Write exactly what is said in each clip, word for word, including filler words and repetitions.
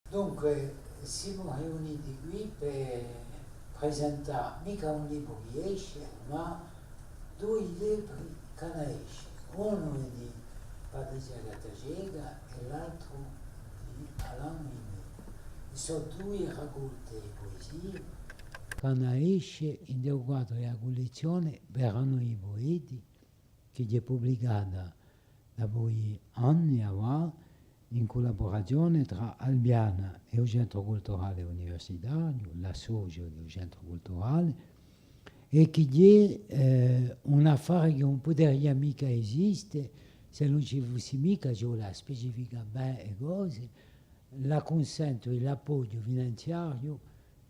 Dunque, simu riuniti quì per presentà micca un libru chì esce, ma dui libri ch'anu à esce. Unu hè di Patrizia Gattaceca è l'altru di Alain Mimì. È sò dui raccolte di puesie ch'anu à esce in u quadru di a cullezzione Veranu di i pueti, chì hè publicata dapoi anni avà in cullaburazione trà Albiana è u Centru Culturale Universitariu, l'associu di u Centru Culturale, è chì hè, eh, un affare chì ùn puderia micca esiste s'ellu ùn ci fussi micca, ci vole à specificà bè e cose, l'accunsentu è l'appoghju finanziariu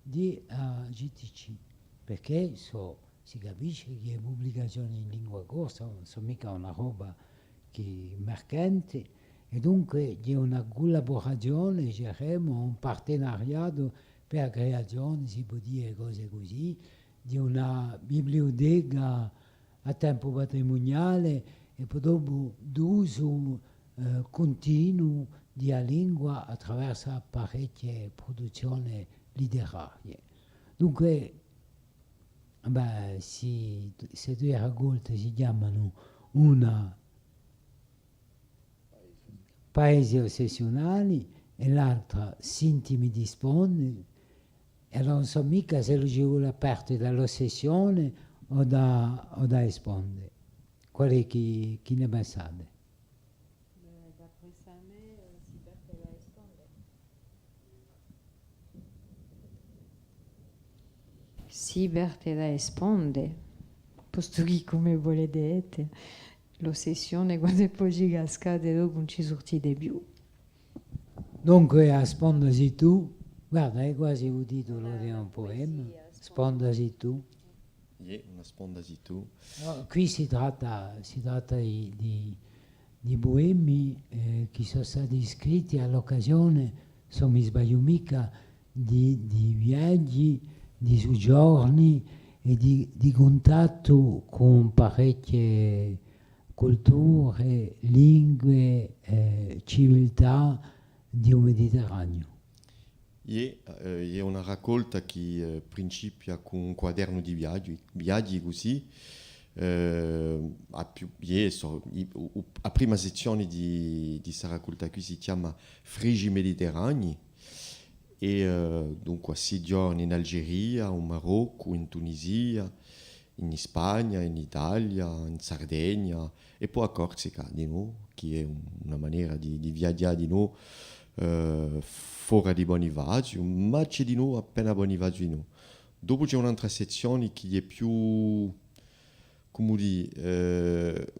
di, eh, C T C, perchè sò, si capisce chì e publicazione in lingua corsa ùn sò micca una roba chì mercante, è dunque hè una cullaburazione, diceremu, un partenariatu per a creazione, si pò dì, cose cusì, di una biblioteca à tempu patrimuniale è po dopu d'usu, eh, cuntinuu di a lingua à traversu à parechje pruduzzione literarie. Dunque, bè, si, ste dui raccolte si chjamanu una Paesi ossessiunali è l'altra Sintimi di sponde, è allora ùn sò micca s'ellu ci vole à parte da l'ossessione o da, o da e sponde. Quale hè chì, chì ne pensate? Beh, d'après à mè, eh, si parte da e sponde. Si parte da e sponde, postu chì, cum'è vo l'avete detta, l'ossessione, quandu po ci cascate, dopu ùn ci surtite più. Dunque, a sponda sì tù, guarda, hè guasi u titulu di un puema, Sponda sì tù. Iè, una sponda sì tù. Nò, quì si tratta, si tratta di, di, di puemi, eh, chì sò stati scritti à l'occasione, s'o ùn mi sbagliu micca, di, di viaghji, di sughjorni è di, di cuntattu cun parechje culture, lingue, eh, civiltà di u Mediterraniu. Iè, eh, hè una raccolta chì, eh, principia cù un quadernu di viaghji, viaghji cusì, eh, a più, iè, sò, i, u, u, a prima sezzione di, di sta raccolta quì si chjama Frigi Mediterranei, è, eh, dunque, sighjorni in Algeria, in Maroccu, in Tunisia, in Spagna, in Italia, in Sardegna, è po a Corsica dinò, chì hè un, una manera di, di viaghjà dinò, eh, fora di Bunifaziu, ma ci hè dinò appena Bunifaziu dinò. Dopu ci hè un'altra sezzione chì hè più, cumu dì, eh,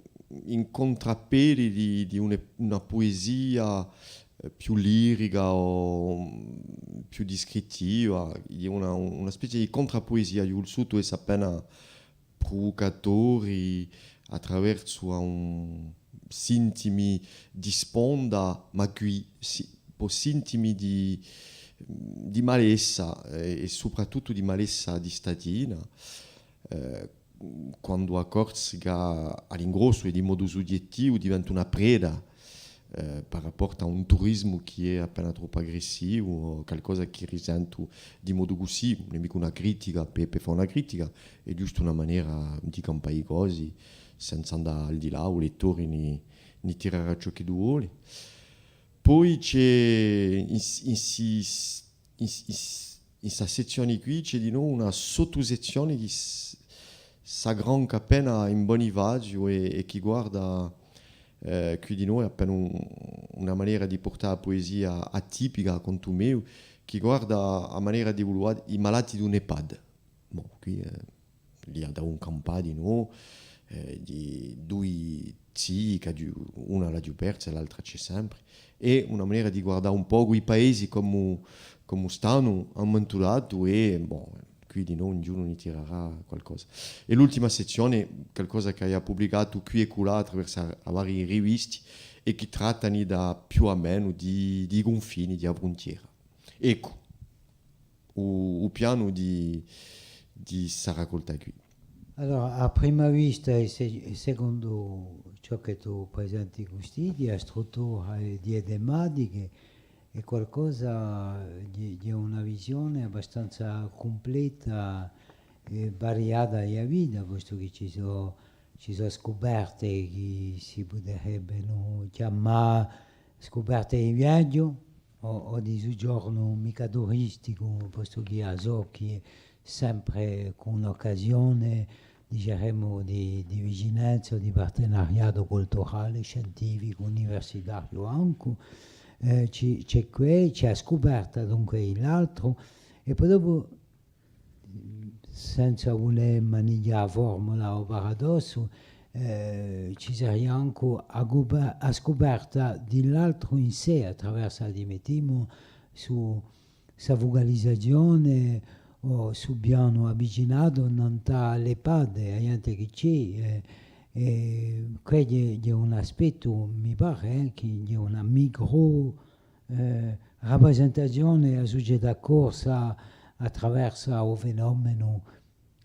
in contrapedi di, di una, una puesia, eh, più lirica o, mm, più discrittiva, hè una, una spezia di contrapuesia, eiu vulssutu esse appena pruvucatori à traversu à un sintimi di sponda, ma quì si, po sintimi di, di malessa, eh, è soprattuttu di malessa di statina, eh, quandu a Corsica à l'ingrossu è di modu sughjettivu diventa una preda, eh, par rapportu à un turismu chì hè appena troppu aggressivu, o calcosa chì risentu di modu cusì, ùn hè micca una critica per, per fà una critica, hè ghjustu una manera di campà i cosi, senza andà al di là, u lettore ni, ni tirerà ciò ch'ellu vole. Poi ci hè in, in, in, in, in sta sezzione quì ci hè dinò una sottusezzione chì s-, s'aggranca appena in Bunifaziu è, è chì guarda, eh, quì dinò hè appena un, una manera di purtà a puesia atipica, à contu meu, chì guarda a manera di vulà i malati d'un EHPAD. Bon, quì, eh, li hà da un campà dinò, eh, di dui zii, chì una l'aghju persa è l'altra ci hè sempre, è una manera di guardà un pocu i paesi comu, comu stanu, ammuntulati, è, bon, quì dinò ognunu ni tirerà qualcosa. È l'ultima sezzione, calcosa ch'aghju publicatu quì è culà à traversu à, à varii rivisti, è chì trattani da più à menu di, di i cunfini, di a fruntiera. Eccu. u, u pianu di, di sta raccolta quì. Allora, à prima vista, è se-, è secondu ciò chì tù presenti custì, di a struttura è di e tematiche, Hè qualcosa di, di una visione abbastanza cumpleta è variata di a vita, postu chì ci sò, ci sò scuperte chì si puderebbenu chjamà scuperte di viaghju o, o di sughjornu micca turisticu, postu chì a sò chì hè sempre cù un'occasione, diceremu, di, di vicinanza o di partenariatu culturale, scientificu, universitariu ancu, eh, ci, ci hè què, ci hè a scuperta dunque di l'altru, è po dopu, senza vulè manighjà a formula o paradossu, eh, ci saria ancu a cupa-, a scuperta di l'altru in sè, attraversu, ammettimu, su, sa fucalizazione o su pianu avvicinatu nant'à l'EHPAD, a ghjente chì ci hè, eh, è què hè, hè un aspettu, mi pare, eh, chì hè una micro, eh, raprisentazione di a sucetà corsa attraversu u fenomenu,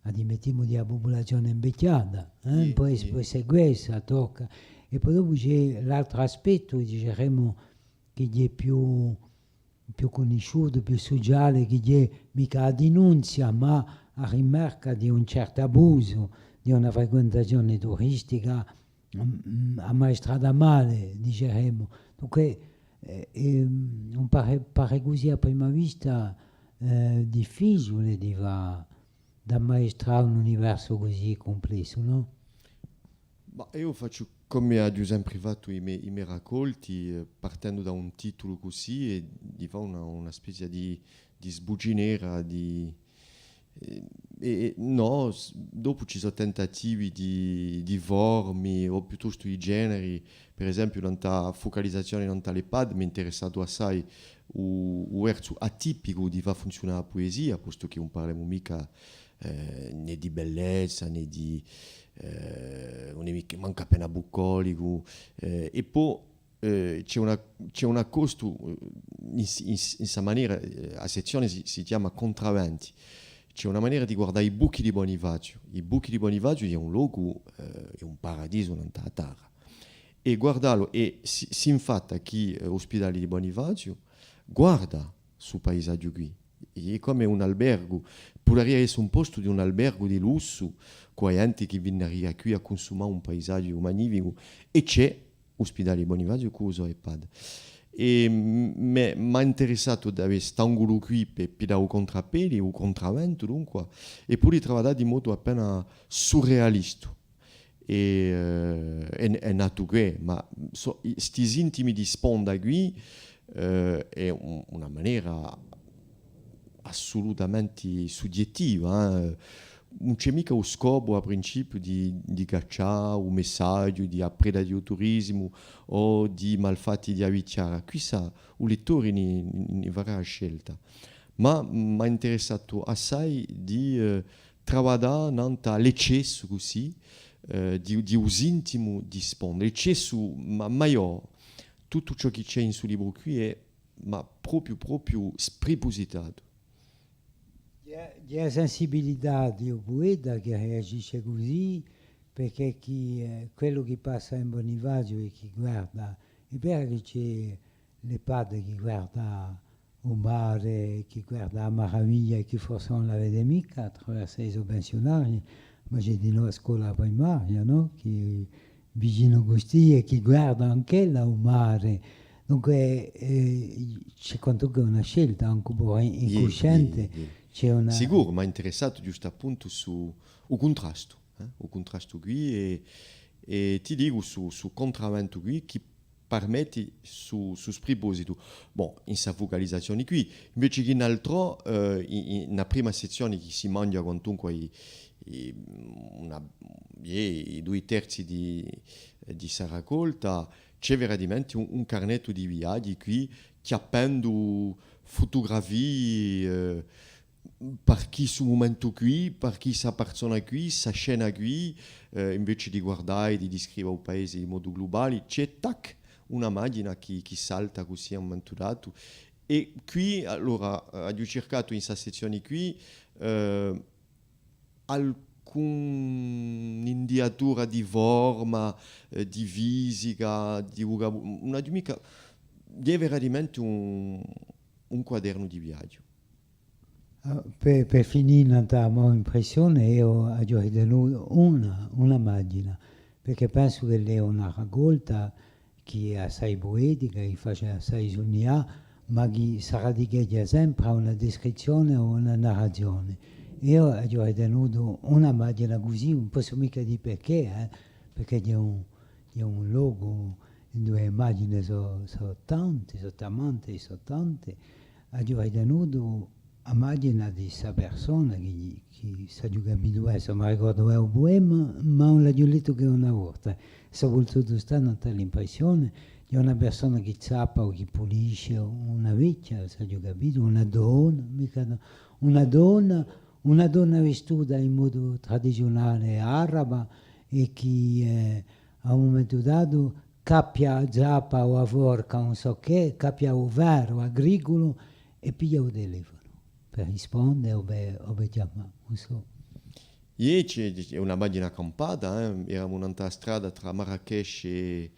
ammettimu, di a pupulazione invechjata, eh? Iè, pò esse, iè, pò esse quessa, tocca. È po dopu ci hè l'altru aspettu, diceremu, chì hè più, più cunnisciutu, più suciale, chì hè micca a dinunzia, ma a rimarca di un certu abusu, di una frequentazione turistica, mm, ammaestrata male, diceremu. Dunque, eh, hè un pare, pare cusì à prima vista, eh, difficiule di fà, d'ammaestrà un universu cusì cumplessu, nò? Ma eiu facciu cum'è aghju sempri fattu i me, i me racolti, eh, partendu da un titulu cusì è di fà una, una spezia di, di sbuginera, di, eh, è, è, nò, s-, dopu ci sò tentativi di, di formi, o piuttostu di generi, per esempiu, nant'à fucalizazione nant'à l'EHPAD, m'hè interessatu assai u, u versu atipicu di fà funziunà a puesia, postu chì ùn parlemu micca, eh, nè di bellezza, nè di, eh, ùn hè micca, mancu appena bucolicu, eh, è po, eh, ci hè una, ci hè un accostu, eh, in s-, in s-, in sa manera, eh, a sezzione si, si chjama Contraventi. Ci hè una manera di guardà i bucchi di Bunifaziu. I bucchi di Bunifaziu hè un locu, eh, hè un paradisu nant'à a tarra. È guardallu, è si, s'infatta chì, eh, u spidali di Bunifaziu guarda stu paisaghju quì. Hè cum'è un albergu, pudaria esse un postu di un albergu di lussu, cù a ghjente chì vinaria quì à cunsumà un paisaghju magnificu, è ci hè u spidali Bunifaziu cù u so EHPAD. È m-, m'hè, m'hà interessatu d'avè st'angulu quì per piddà u contrapeli, u contraventu, dunque, è pudè travaddà di modu appena surrealistu. È, eh, hè, hè natu què, ma sò, i, sti sintimi di sponda quì, eh, hè un, una manera assulutamenti sughjettiva, eh. Ùn ci hè micca u scopu à principiu di, di caccià u messaghju di a preda di u turisimu o di malfatti di a vichjara. Quissa u lettori ni, ni, ni farà a scelta. Ma m'hà interessatu assai di, eh, travaddà nant'à l'eccessu cusì, eh, di, di u sintimu di sponda. L'eccessu ma-, maiò, tuttu ciò chì ci hè in su libru quì hè, ma propiu, propiu spripusitatu. Hè, hè a sensibilità di u pueta chì reagisce cusì, perchè chì, eh, quellu chì passa in Bunifaziu è chì guarda, hè vera chì ci hè l'EHPAD chì guarda u mare, chì guarda a maraviglia è chì forse ùn la vede micca attraversu i so pensiunarii, ma ci hè dinò a scola primaria, nò? Chì vicinu custì è chì guarda anch'ella u mare. Dunque, eh, ci hè quantunque una scelta, ancu un pocu in-, incusciente, ci hè una... Sicuru, m'hà interessatu ghjustu appuntu su u cuntrastu, eh, u cuntrastu quì è, è ti dicu su, su contraventu quì chì permetti su, su spripositu. Bon, in sa fucalizazioni quì, inveci chì in altrò, eh, in, in a prima sezzioni chì si manghja quantunque i, i, una, i, i dui terzi di, di sa racolta, ci hè veramenti un, un carnettu di viaghji quì, chjappendu futugrafii, eh, par chì su mumentu quì, par chì sa parsona quì, sa scena quì, eh, inveci di guardà è di discriva u paesi di modu glubali, ci hè, tac, una maghjina chì, chì salta cusì à un mumentu datu. È quì, allora, eh, aghju circatu in sa sezzioni quì, eh, alcuna indiatura di forma, eh, di fisica, di vucabu-, ùn aghju micca, hè veramente un, un quadernu di viaghju. Ah, per, per finì, nant'à a mo impressione, eiu aghju ritenutu una, una maghjina, perchè pensu ch'ella hè una racolta chì hè assai puetica, chì face assai sunnià, ma chì s'arradicheghja sempre à una discrizzione o una narrazione. Eiu aghju ritenutu una maghjina cusì, ùn possu micca dì perchè, eh, perchè hè un, hè un locu induve e maghjine sò, sò tante, sò tamante, sò tante, aghju ritenutu a maghjina di sta persona chì, chì s'aghju capitu, eh, insomma, ricordu u puema, ma ùn l'aghju lettu chè una volta. Sò vulsutu stà nant'à l'impressione di una persona chì zappa o chì pulisce, una vechja, s'aghju capitu, una donna, micca do-, una donna, una donna vistuta in modu tradiziunale araba è chì, eh, à un mumentu datu, cappia, zappa o afforca ùn sò chè, cappia u ferru agriculu è piglia u telefonu per risponde o per, o per chjamà, ùn sò. Iè, ci hè, hè una maghjina campata, eh. Eramu nant'à a strada trà Marrakech è,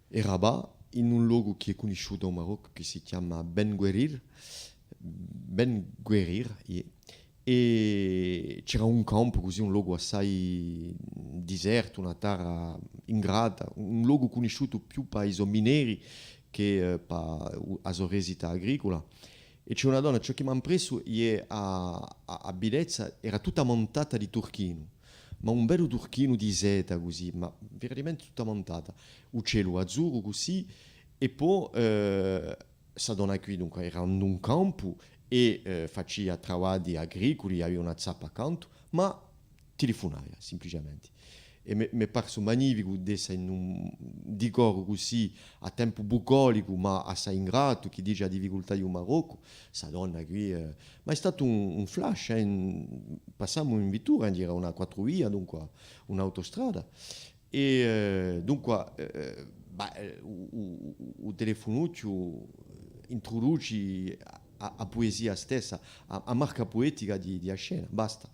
è Rabat, in un locu chì hè cunnisciutu in Maroccu, chì si chjama Ben Guerir. Ben Guerir, iè. È c'era un campu cusì, un locu assai disertu, una tarra ingrata, un locu cunnisciutu più pà i so mineri chè, eh, pà u-, a so resita agricula. È c'hè una donna, ciò chì m'hà impressu hè a, a, a bellezza, era tutta mantata di turchinu, ma un bellu turchinu di seta cusì, ma veramente tutta mantata. U celu azzurru cusì, è po, eh, sta donna quì, dunque, era in un campu è, eh, facia travaddi agriculi, avia una zappa accantu, ma tilifunaia, simpliciamenti. È m'hè, m'hè parsu magnificu d'essa in un dicoru cusì, à tempu bucolicu, ma assai ingratu, chì dice a difficultà di u Maroccu, sta donna quì, eh, ma hè statu un, un flash, eh, in-, passamu in vittura, era una quattru via, dunque, un'autostrada. È, eh, dunque, eh, bah, eh, u, u, u, u telefunucciu introduci a, a, a puesia stessa, a, a marca puetica di, di a scena, basta.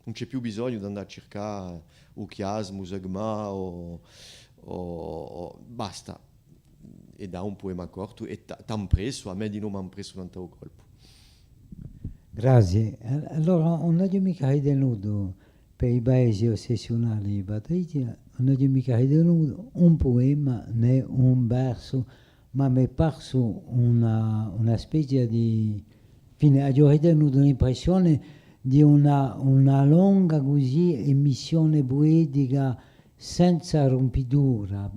Ùn ci hè più bisognu d'andà à circà u chiasmu, u segmà, o, o, o, basta. È dà un puema cortu, è t-, t'hà impressu, à mè dinò m'hà impressu nant'à u colpu. Grazie. Al-, allora, ùn aghju micca ritenutu per i paesi ossessionali di Patrizia, ùn aghju micca ritenutu un puema nè un versu, ma m'hè parsu una, una spezia di, infine, aghju ritenutu l'impressione di una, una longa cusì emissione puetica senza rumpitura,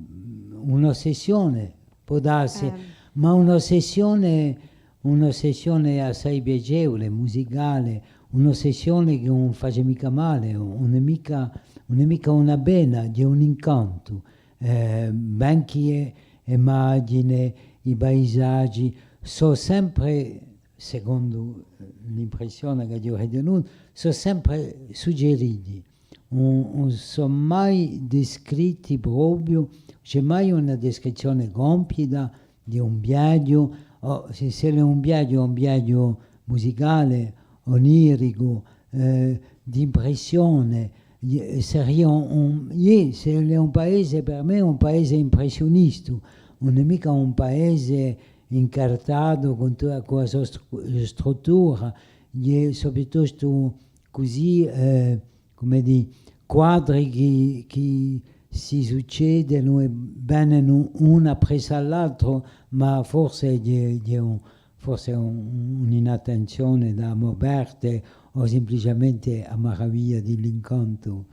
un'ossessione, pò dassi, ma un'ossessione, un'ossessione assai piacevule, musicale, un'ossessione chì ùn face micca male, ùn hè micca, ùn hè micca una pena, hè un incantu, eh, benchì e, e maghjine, i paisaghji, sò sempre, secondu l'impressione ch'aghju ritenutu, sò sempre suggeriti. Ùn, ùn sò mai descritti propiu, ci hè mai una descrizzione compita di un viaghju, o s'ellu hè un viaghju, un viaghju musicale, oniricu, eh, d'impressione, eh, seria un, un, iè, s'ellu hè un paese, per mè, un paese impressiunistu, ùn hè micca un paese incartatu cun tutta a so stru-, struttura, iè, sò piuttostu cusì, eh, cum'è dì, quadri chì, chì si succedenu è venenu unu appressu à l'altru, ma forse hè, hè un, forse un, un'inattenzione da a mo parte o simpliciamente a maraviglia di l'incantu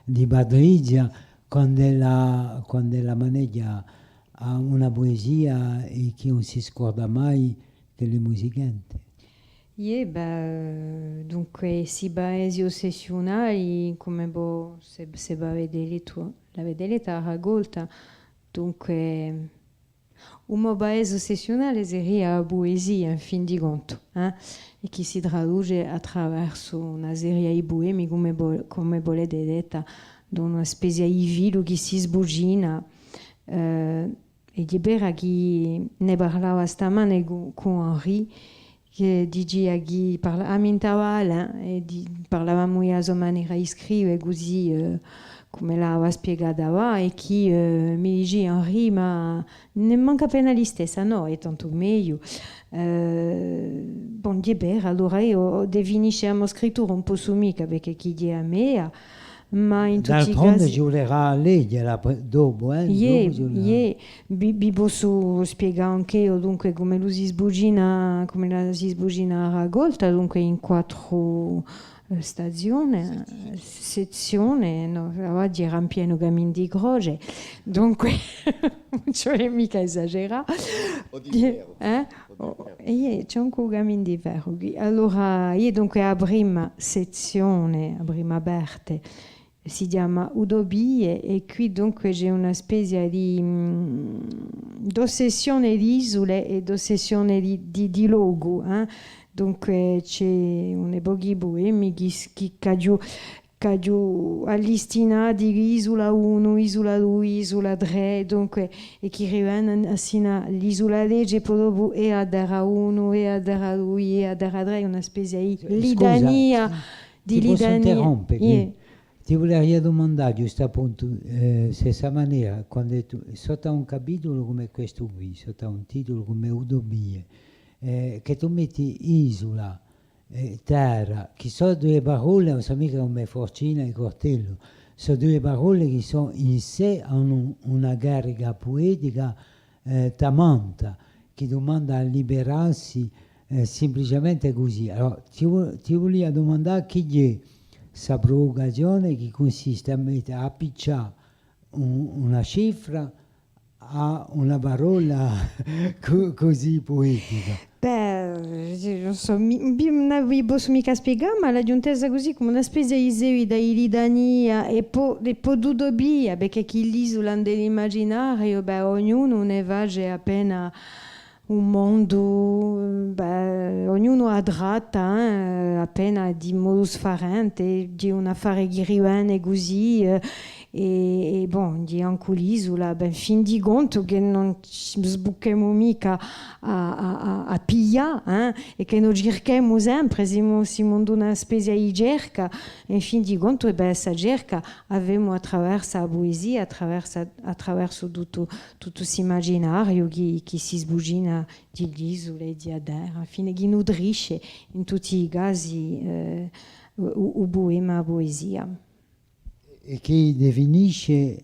di Patrizia, quand'ella, quand'ella maneghja una puesia è chì ùn si scorda mai chì l'hè musicante. Iè, bè, eh, dunque, sti paesi ossessiunali, cum'è vo, s'è, s'è v'avete lettu, l'avete letta a racolta, dunque, u mo paese ossessiunale seria a puesia, in fin di contu, eh? È chì si traduce attraversu una seria di puemi, cum'è vo, cum'è vo l'avete detta, d'una spezia di filu chì si sbucina, eh, È hè vera chì ne parlava stamane cù, cù Henri, chì dicia chì parla-, ammintava Alain, è di-, parlavamu di a so manera di scrive, cusì, eh, cum'è l'avia spiegata avà, è chì, eh, mi dicia: Henri, ma ne manca appena listessa, nò, hè tantu megliu. Eh, bon, hè vera, allora eiu definisce a mo scrittura ùn possu micca, perchè chì hè a mea, ma in tutti i casi ci vulerà à leghjela dopu, eh? Iè, dopu ci vulerà. Iè, vi, vi possu spiegà anch'eiu, dunque, cum'ellu si sbucina, cum'ella si sbucina a racolta, dunque, in quattru, eh, stazione, sezzione, nò, avà era in pienu camin di croce, dunque, ùn ci vole micca esagerà. O di ferru. Eh? O, è iè, ci hè ancu u camin di ferru quì. Allora, iè, dunque, a prima sezzione, a prima parte, si chjama Utopie, è quì, dunque, ci hè una spezia di, mm, d'ossessione d'isule è d'ossessione di, di, di locu, eh. Dunque, ci hè uni pochi puemi chì, chì, ch'aghju ch'aghju allistinati, isula unu, isula dui, isula trè, dunque, è chì rivene sinu à l'isula dece, è po dopu hè a terra unu, hè a terra dui, hè a terra trè, una spezia di litania, di litania. Scusa, ti possu interrompe quì? Iè. Ti vuleria dumandà ghjustu à puntu, eh, stessa manera, quand'è tù, sottu à un capitulu cum'è questu quì, sottu à un titulu cum'è Utopie, eh, chì tù metti isula, eh, terra, chì sò duie parolle, ùn sò micca cum'è forcina è curtellu, sò duie parolle chì sò in sè, anu una carica puetica, eh, tamanta, chì dumanda à liberassi, eh, simpliciamente cusì. Allora, ti vu-, ti vulia dumandà chì hè sta pruvucazione chì cunsiste à mette, à appiccià un, una cifra à una parolla cu-, cusì puetica. Bè, ùn sò, mi, mi, ùn vi possu micca spiegà, ma l'aghju intesa cusì, cum'è una spezia di seguita di litania, è po, è po d'utopia, perchè chì l'isula in l'imaginariu, bè, ognunu ne face appena un mondu, bè, ognunu a tratta, eh, appena di modu sfarente, hè un affare chì rivene cusì, eh, è, è bon, hè ancu l'isula, bè, in fin di contu chì ùn ci sbucchemu micca à, à, à, à piglià, eh, è chì no circhemu sempre, simu, simu in una spezia di cerca, è in fin di contu, è bè, sta cerca a femu à traversu a puesia, à traversu, à traversu tuttu, tuttu st'imaginariu chì, chì si sbucina di l'isule, di a terra, infine, chì nutrisce in tutti i casi, eh, u, u puema, a puesia. È chì definisce,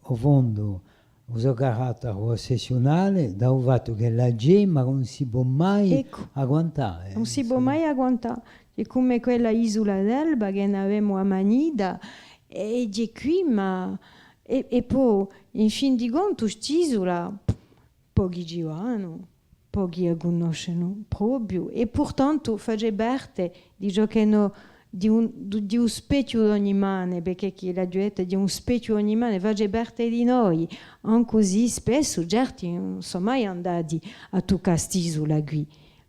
à u fondu, u so caratteru ossessiunale, da u fattu ch'ella ci hè, ma ùn si pò mai agguantà, eh, ùn si pò mai agguantà. Hè cum'è quella isula d'Elba chì n'avemu ammanita, è, è hè quì, ma, è, è po, in fin di contu, st'isula, pochi ci vanu, pochi a cunnoscenu propiu, è purtantu face parte di ciò chì no, di un, di, di u spechju d'ogni mane, perchè chì l'aghju detta, di un spechju d'ogni mane, face parte di noi, ancu sì spessu certi ùn sò mai andati à tuccà st'isula quì,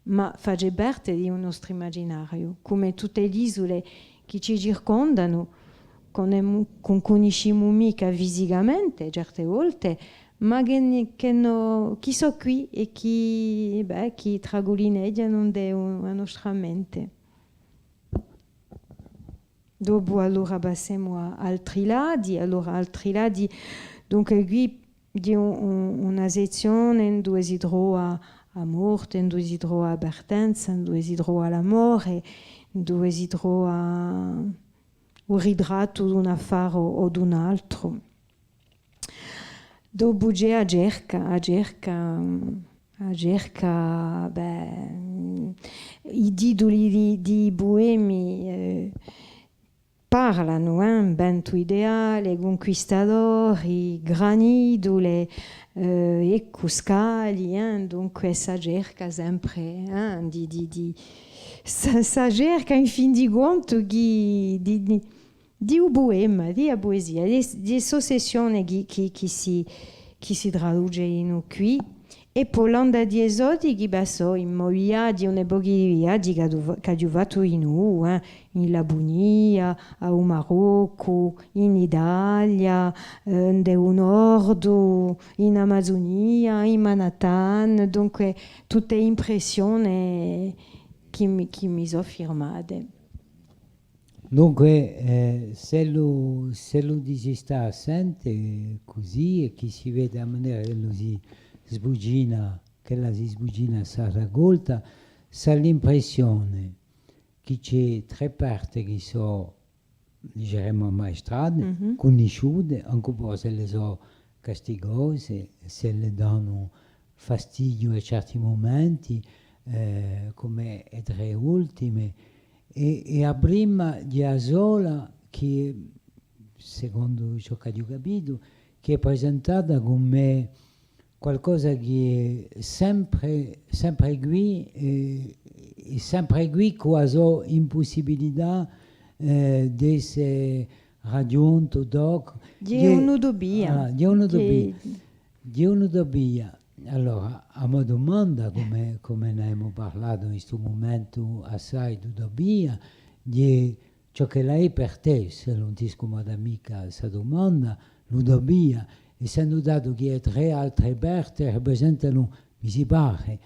ma face parte di u nostru imaginariu, cum'è tutte l'isule chì ci circondanu, chì ùn emu-, chì ùn cunniscimu micca fisicamente, certe volte, ma chì, chì no, chì sò quì è chì, bè, chì tragulineghjanu ind'è u-, a nostra mente. Dopu allora passemu à Altri lati, allora Altri lati, dunque quì hè un, un, una sezzione induve si trova a morte, induve si trova a partenza, induve si trova l'amore, induve si trova u ritrattu d'un affare o, o d'un altru. Dopu ci hè a cerca, a cerca, a cerca, bè, i tituli di, di i puemi, eh, parlanu, eh, Ventu ideale, Cunquistadori, Granitule, eh, Eccu scali, eh, dunque sta cerca sempre, eh, di, di, di, sta, sta cerca in fin di contu chì, di, di, di u puema, di a puesia, di, di st'ossessione chì, chì, chì si, chì si traduce in u quì, è po l'andati è soti chì passò in mo viaghji, uni pochi di viaghji ch'aghju fa-, ch'aghju fattu in u, eh, in Lapunia, à u Maroccu, in Italia, eh, ind'è u nordu, in Amazunia, in Manhattan, dunque tutte impressione chì mi, chì mi sò firmate. Dunque, eh, s'ellu, s'ellu si stà à sente cusì è chì si vede a manera ch'ellu si sbucina, ch'ella si sbucina sta racolta, s'hà l'impressione chì ci hè trè parte chì sò, diceremu, ammaestrate, cunnisciute, ancu po s'elle sò castigose, s'elle danu fastidiu à certi mumenti, eh, cum'è e trè ultime, è, è a prima hè a sola chì, secondu ciò ch'aghju capitu, chì hè presentata cum'è qualcosa chì hè sempre, sempre quì, è, è sempre quì cù a so impussibilità, eh, d'esse raghjuntu, doc. Hè un'utopia. Ah, hè un'utopia. Hè un'utopia. Allora, a mo dumanda, cum'è, cum'è n'avemu parlatu in stu mumentu assai d'utopia, hè ciò ch'ella hè per tè, s'ellu ùn ti scumoda micca sta dumanda, l'utopia, essendu datu chì e trè altre parte rapresentanu, mi si pare,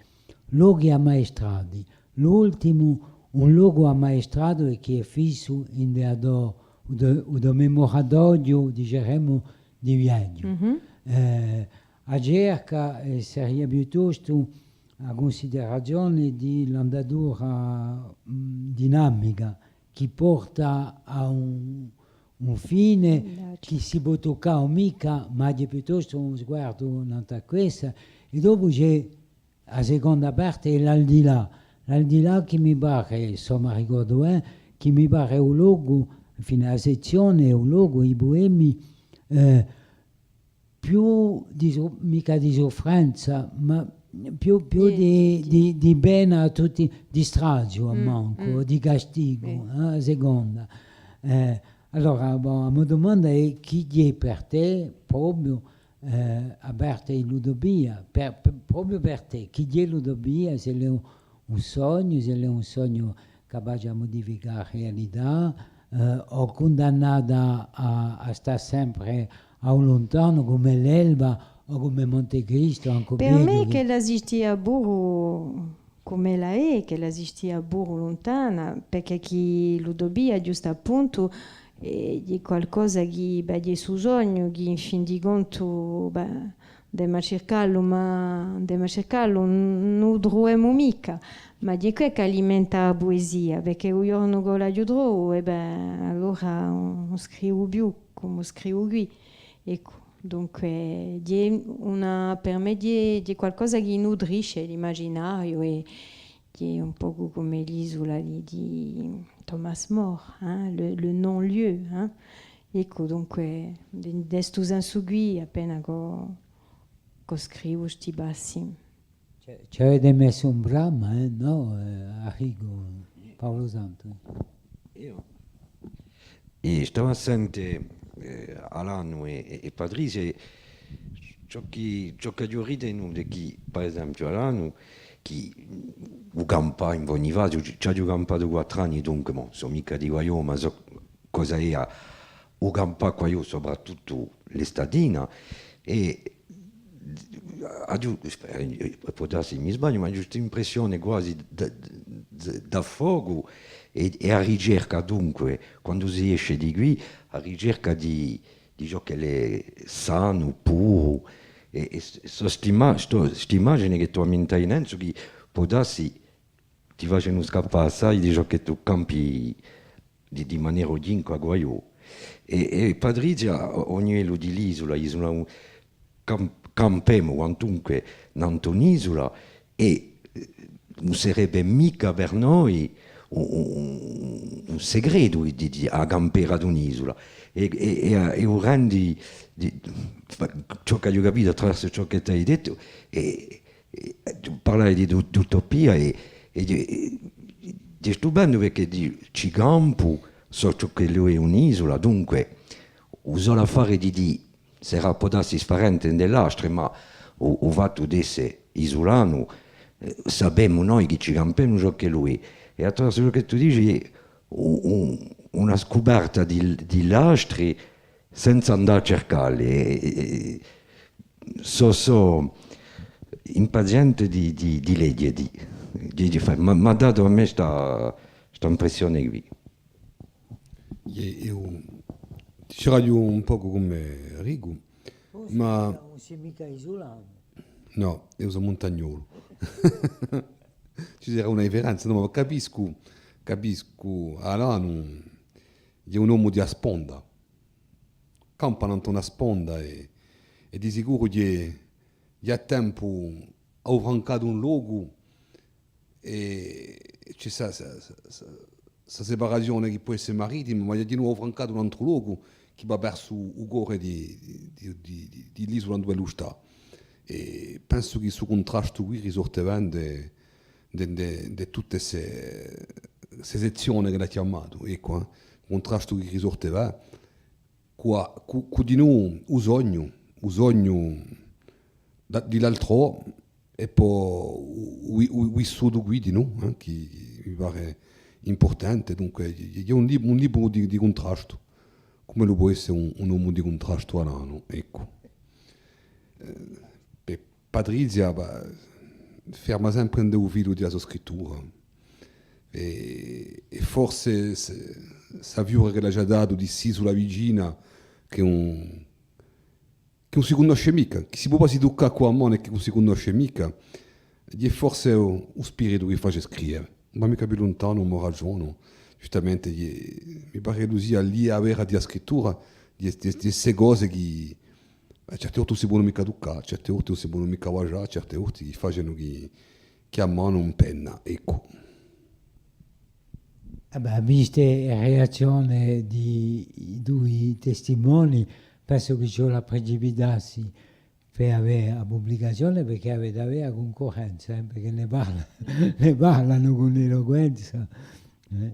lochi ammaestrati, l'ultimu, un locu ammaestratu è chì hè fissu ind'è a to, u to, u to memoratoghju, diceremu, di viaghju. Eh, a cerca, eh, seria piuttostu a cunsiderazione di l'andatura, mm, dinamica, chì porta à un, un fine chì si pò tuccà o micca, ma hè piuttostu un sguardu nant'à quessa. È dopu ci hè a seconda parte, hè l'aldilà. L'aldilà chì mi pare, s'o m'arricordu, eh, chì mi pare u locu, infine, a sezzione, u locu, i puemi, eh, più di su-, micca di suffrenza, ma più, più di, di, di pena à tutti, di straziu à mancu, di castigu, eh, a seconda. Eh, allora, bon, a mo dumanda hè chì hè per tè propiu, eh, a parte di l'utopia, per, per, propiu per tè, chì hè l'utopia, s'ellu hè un, un sognu, s'ellu hè un sognu capace à mudificà a realità, eh, o cundannata à, à stà sempre à u luntanu, cum'è l'Elba o cum'è Monte Cristu, ancu peghju. Per mè chì ch'ella esistia puru, cum'ella hè, ch'ella esistia puru luntana, perchè chì l'utopia, ghjustu à puntu, hè, hè qualcosa chì, bè, hè stu sognu chì, in fin di contu, bè, andemu à circallu, ma andemu à circallu, ùn, ùn u truvemu micca, ma hè què ch'alimenta a puesia, perchè u ghjornu ch'o l'aghju trovu, è bè, allora ùn, ùn scrivu più, cum'è scrivu quì. Eccu, dunque, hè una, per mè hè, hè qualcosa chì nutrisce l'imaginariu è hè un pocu cum'è l'isula di, di Thomas More, hein, le, le non-lieu, hein. Eccu, dunque, in, in stu sensu quì, appena ch'o, ch'o scrivu sti passi. Ci, ci avete messu un brama, eh? Nò, eh, Arrigo, Paulu Santu, eh? Eiu. È stava à sente, eh, Alanu è, è, è Patrizia, ciò chì, ciò ch'aghju ritenutu hè chì, per esempiu, Alanu, chì, mm, u campà in Bonifaziu, ci, ci aghju campatu quattru anni, dunque, bon, sò micca di quaghjò, ma sò cosa hè a, u campà quaghjò, soprattuttu l'estatina, è aghju, eh, pò dassi mi sbagliu, ma aghju st'impressione quasi d-, d-, d-, d'affogu è, è a ricerca, dunque, quandu si esce di quì, a ricerca di, di ciò ch'ellu hè sanu, puru, è, è s-, sò st'imma-, sto, st'imagine chì tù ammintai nanzu, chì pò dassi ti facenu scappà assai di ciò chì tù campi di, di manera oghjinca quaghjò. È, è Patrizia, o-, o livellu di l'isula, isula, cam-, campemu quantunque nantu à un'isula, è, eh, ùn serebbe micca per noi un, un, un segretu di, di, a campera d'un'isula. È, è, è, è u rendi, di, ciò ch'aghju capitu attraversu ciò chì t'ai dettu, è, è, tù parlai di, d'utopia è, è di, è, di stupendu perchè di, ci campu, sò ciò ch'ellu hè un'isula, dunque, u solu affare di dì, serà pò dassi sfarente ind'è l'astre, ma u, u fattu d'esse isulanu, eh, sapemu noi chì ci campemu ciò ch'ellu hè. È attraversu ciò chì tù dici, u-, u-, una scuperta di, di l'astre, senza andà à circalli, è, è, sò, sò impaziente di, di, di leghje, di, di, di fà, m'hà, m'hà datu à mè sta, sta impressione quì. Eiu, eiu diceraghju un pocu cum'è Arrigu, ma ùn sì micca isulanu. Nò, eiu sò muntagnolu. Ci sarà una differenza, nò, ma capiscu, capiscu, Alanu hè un omu di a sponda. Campa nant'à una sponda è, è di sicuru ghjè, ghjè à tempu hà francatu un locu è ci hè sta, sta, sta, sta, sta separazione chì pò esse marittima, ma ghjè dinù francatu un antru locu chì và versu u core di, di, di, di, di l'isula induve ellu stà. È pensu chì stu cuntrastu quì risorte bè di, di, di, di tutte ste, ste sezzione ch'ellu hà chjamatu, eccu, eh. Cuntrastu chì risorte bè, cù, cù, cù dinù u sognu, u sognu da, di l'altrò, è po u, u, u vissutu quì dinù, eh, chì mi pare impurtante, dunque, hè, hè un lib-, un libru di, di cuntrastu, cum'ellu pò esse un, un omu di cuntrastu Alanu, eccu. Eh, pè Patrizia, bah, ferma sempre ind'u filu di a so scrittura. È, è forse s-, sta fiura ch'ella ci hà datu di st'isula vicina, chì ùn, chì ùn si cunnosce micca, chì si pò quasi tuccà cù a manu è chì ùn si cunnosce micca, hè forse u, u spiritu chì face scrive. Ùn và micca più luntanu, ùn m'hà ragionu, ghjustamente, hè, mi pare ch'ellu sia l'idea vera di a scrittura, di, di, di ste cose chì, eh, certe volte ùn si ponu micca tuccà, certe volte ùn si ponu micca basgià, certe volte chì facenu chì, chì a manu impenna, eccu. Eh bè, viste e reazzione di i dui testimoni, pensu chì ci vole à precipitassi per avè a publicazione, perchè avete da avè a cuncurrenza, eh, perchè ne parla-, ne parlanu cun eloquenza, eh.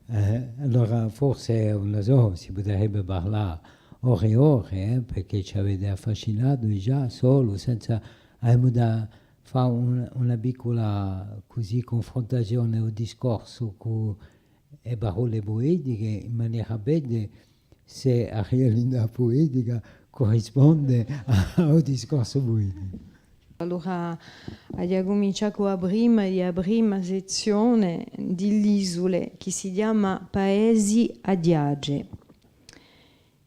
Eh, allora forse, ùn la sò, si puderebbe parlà ore è ore, eh, perchè ci avete affascinatu digià solu, senza, avemu da fà un, una piccula, cusì, cunfruntazione o discorsu cù e parolle puetiche, in manera à vede s'è a realità puetica currisponde à, à u discorsu pueticu. Allora, aghju à cumincià cù a prima, di a prima sezzione di l'Isule, chì si chjama Paesi Adiace.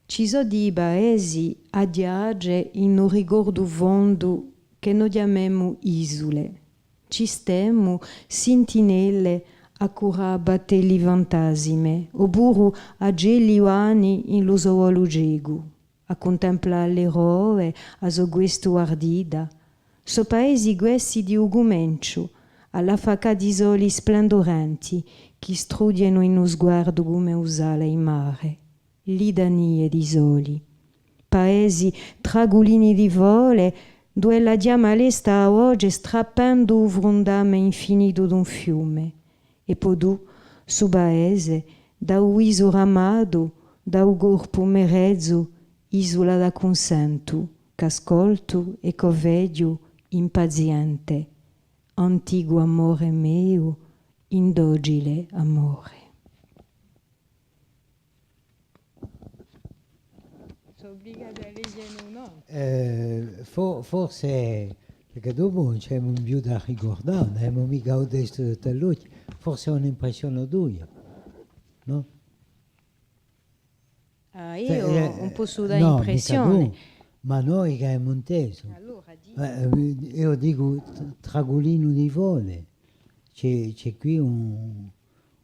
Ci sò di paesi adiace in u ricordu fondu chì no chjamemu isule. Ci stemu, sintinelle, à curà battelli fantasime, o puru acelli vani in lu so volu cecu, à cuntemplà l'eroe, a so questa ardita. Sò paesi quessi di u cumenciu, à l'affaccà di soli splendurenti, chì strughjenu in u sguardu cum'è u sale in mare. Litanie di soli. Paesi tragulini di fole, duve la chjama lesta a voce strappendu u frundame infinitu d'un fiume. È po tù, su paese, da u visu ramatu, da u corpu merezu, isula da cunsentu, ch'ascoltu è ch'o veghju impaziente. Anticu amore meu, indocile amore. Sò ubligata à leghje o nò? Eh, fo-, forse, perchè dopu ùn ci hè più da ricurdà, ùn avemu micca u testu sottu à l'ochji, forse hè un'impressione toia, nò? Ah, cioè, eiu eh, ùn possu dà nò, micca impressione. Tù, ma noi chì avemu intesu. Allora, dì. Eh, eh, eiu dicu t-, tragulinu di fole. Ci hè, ci hè quì un,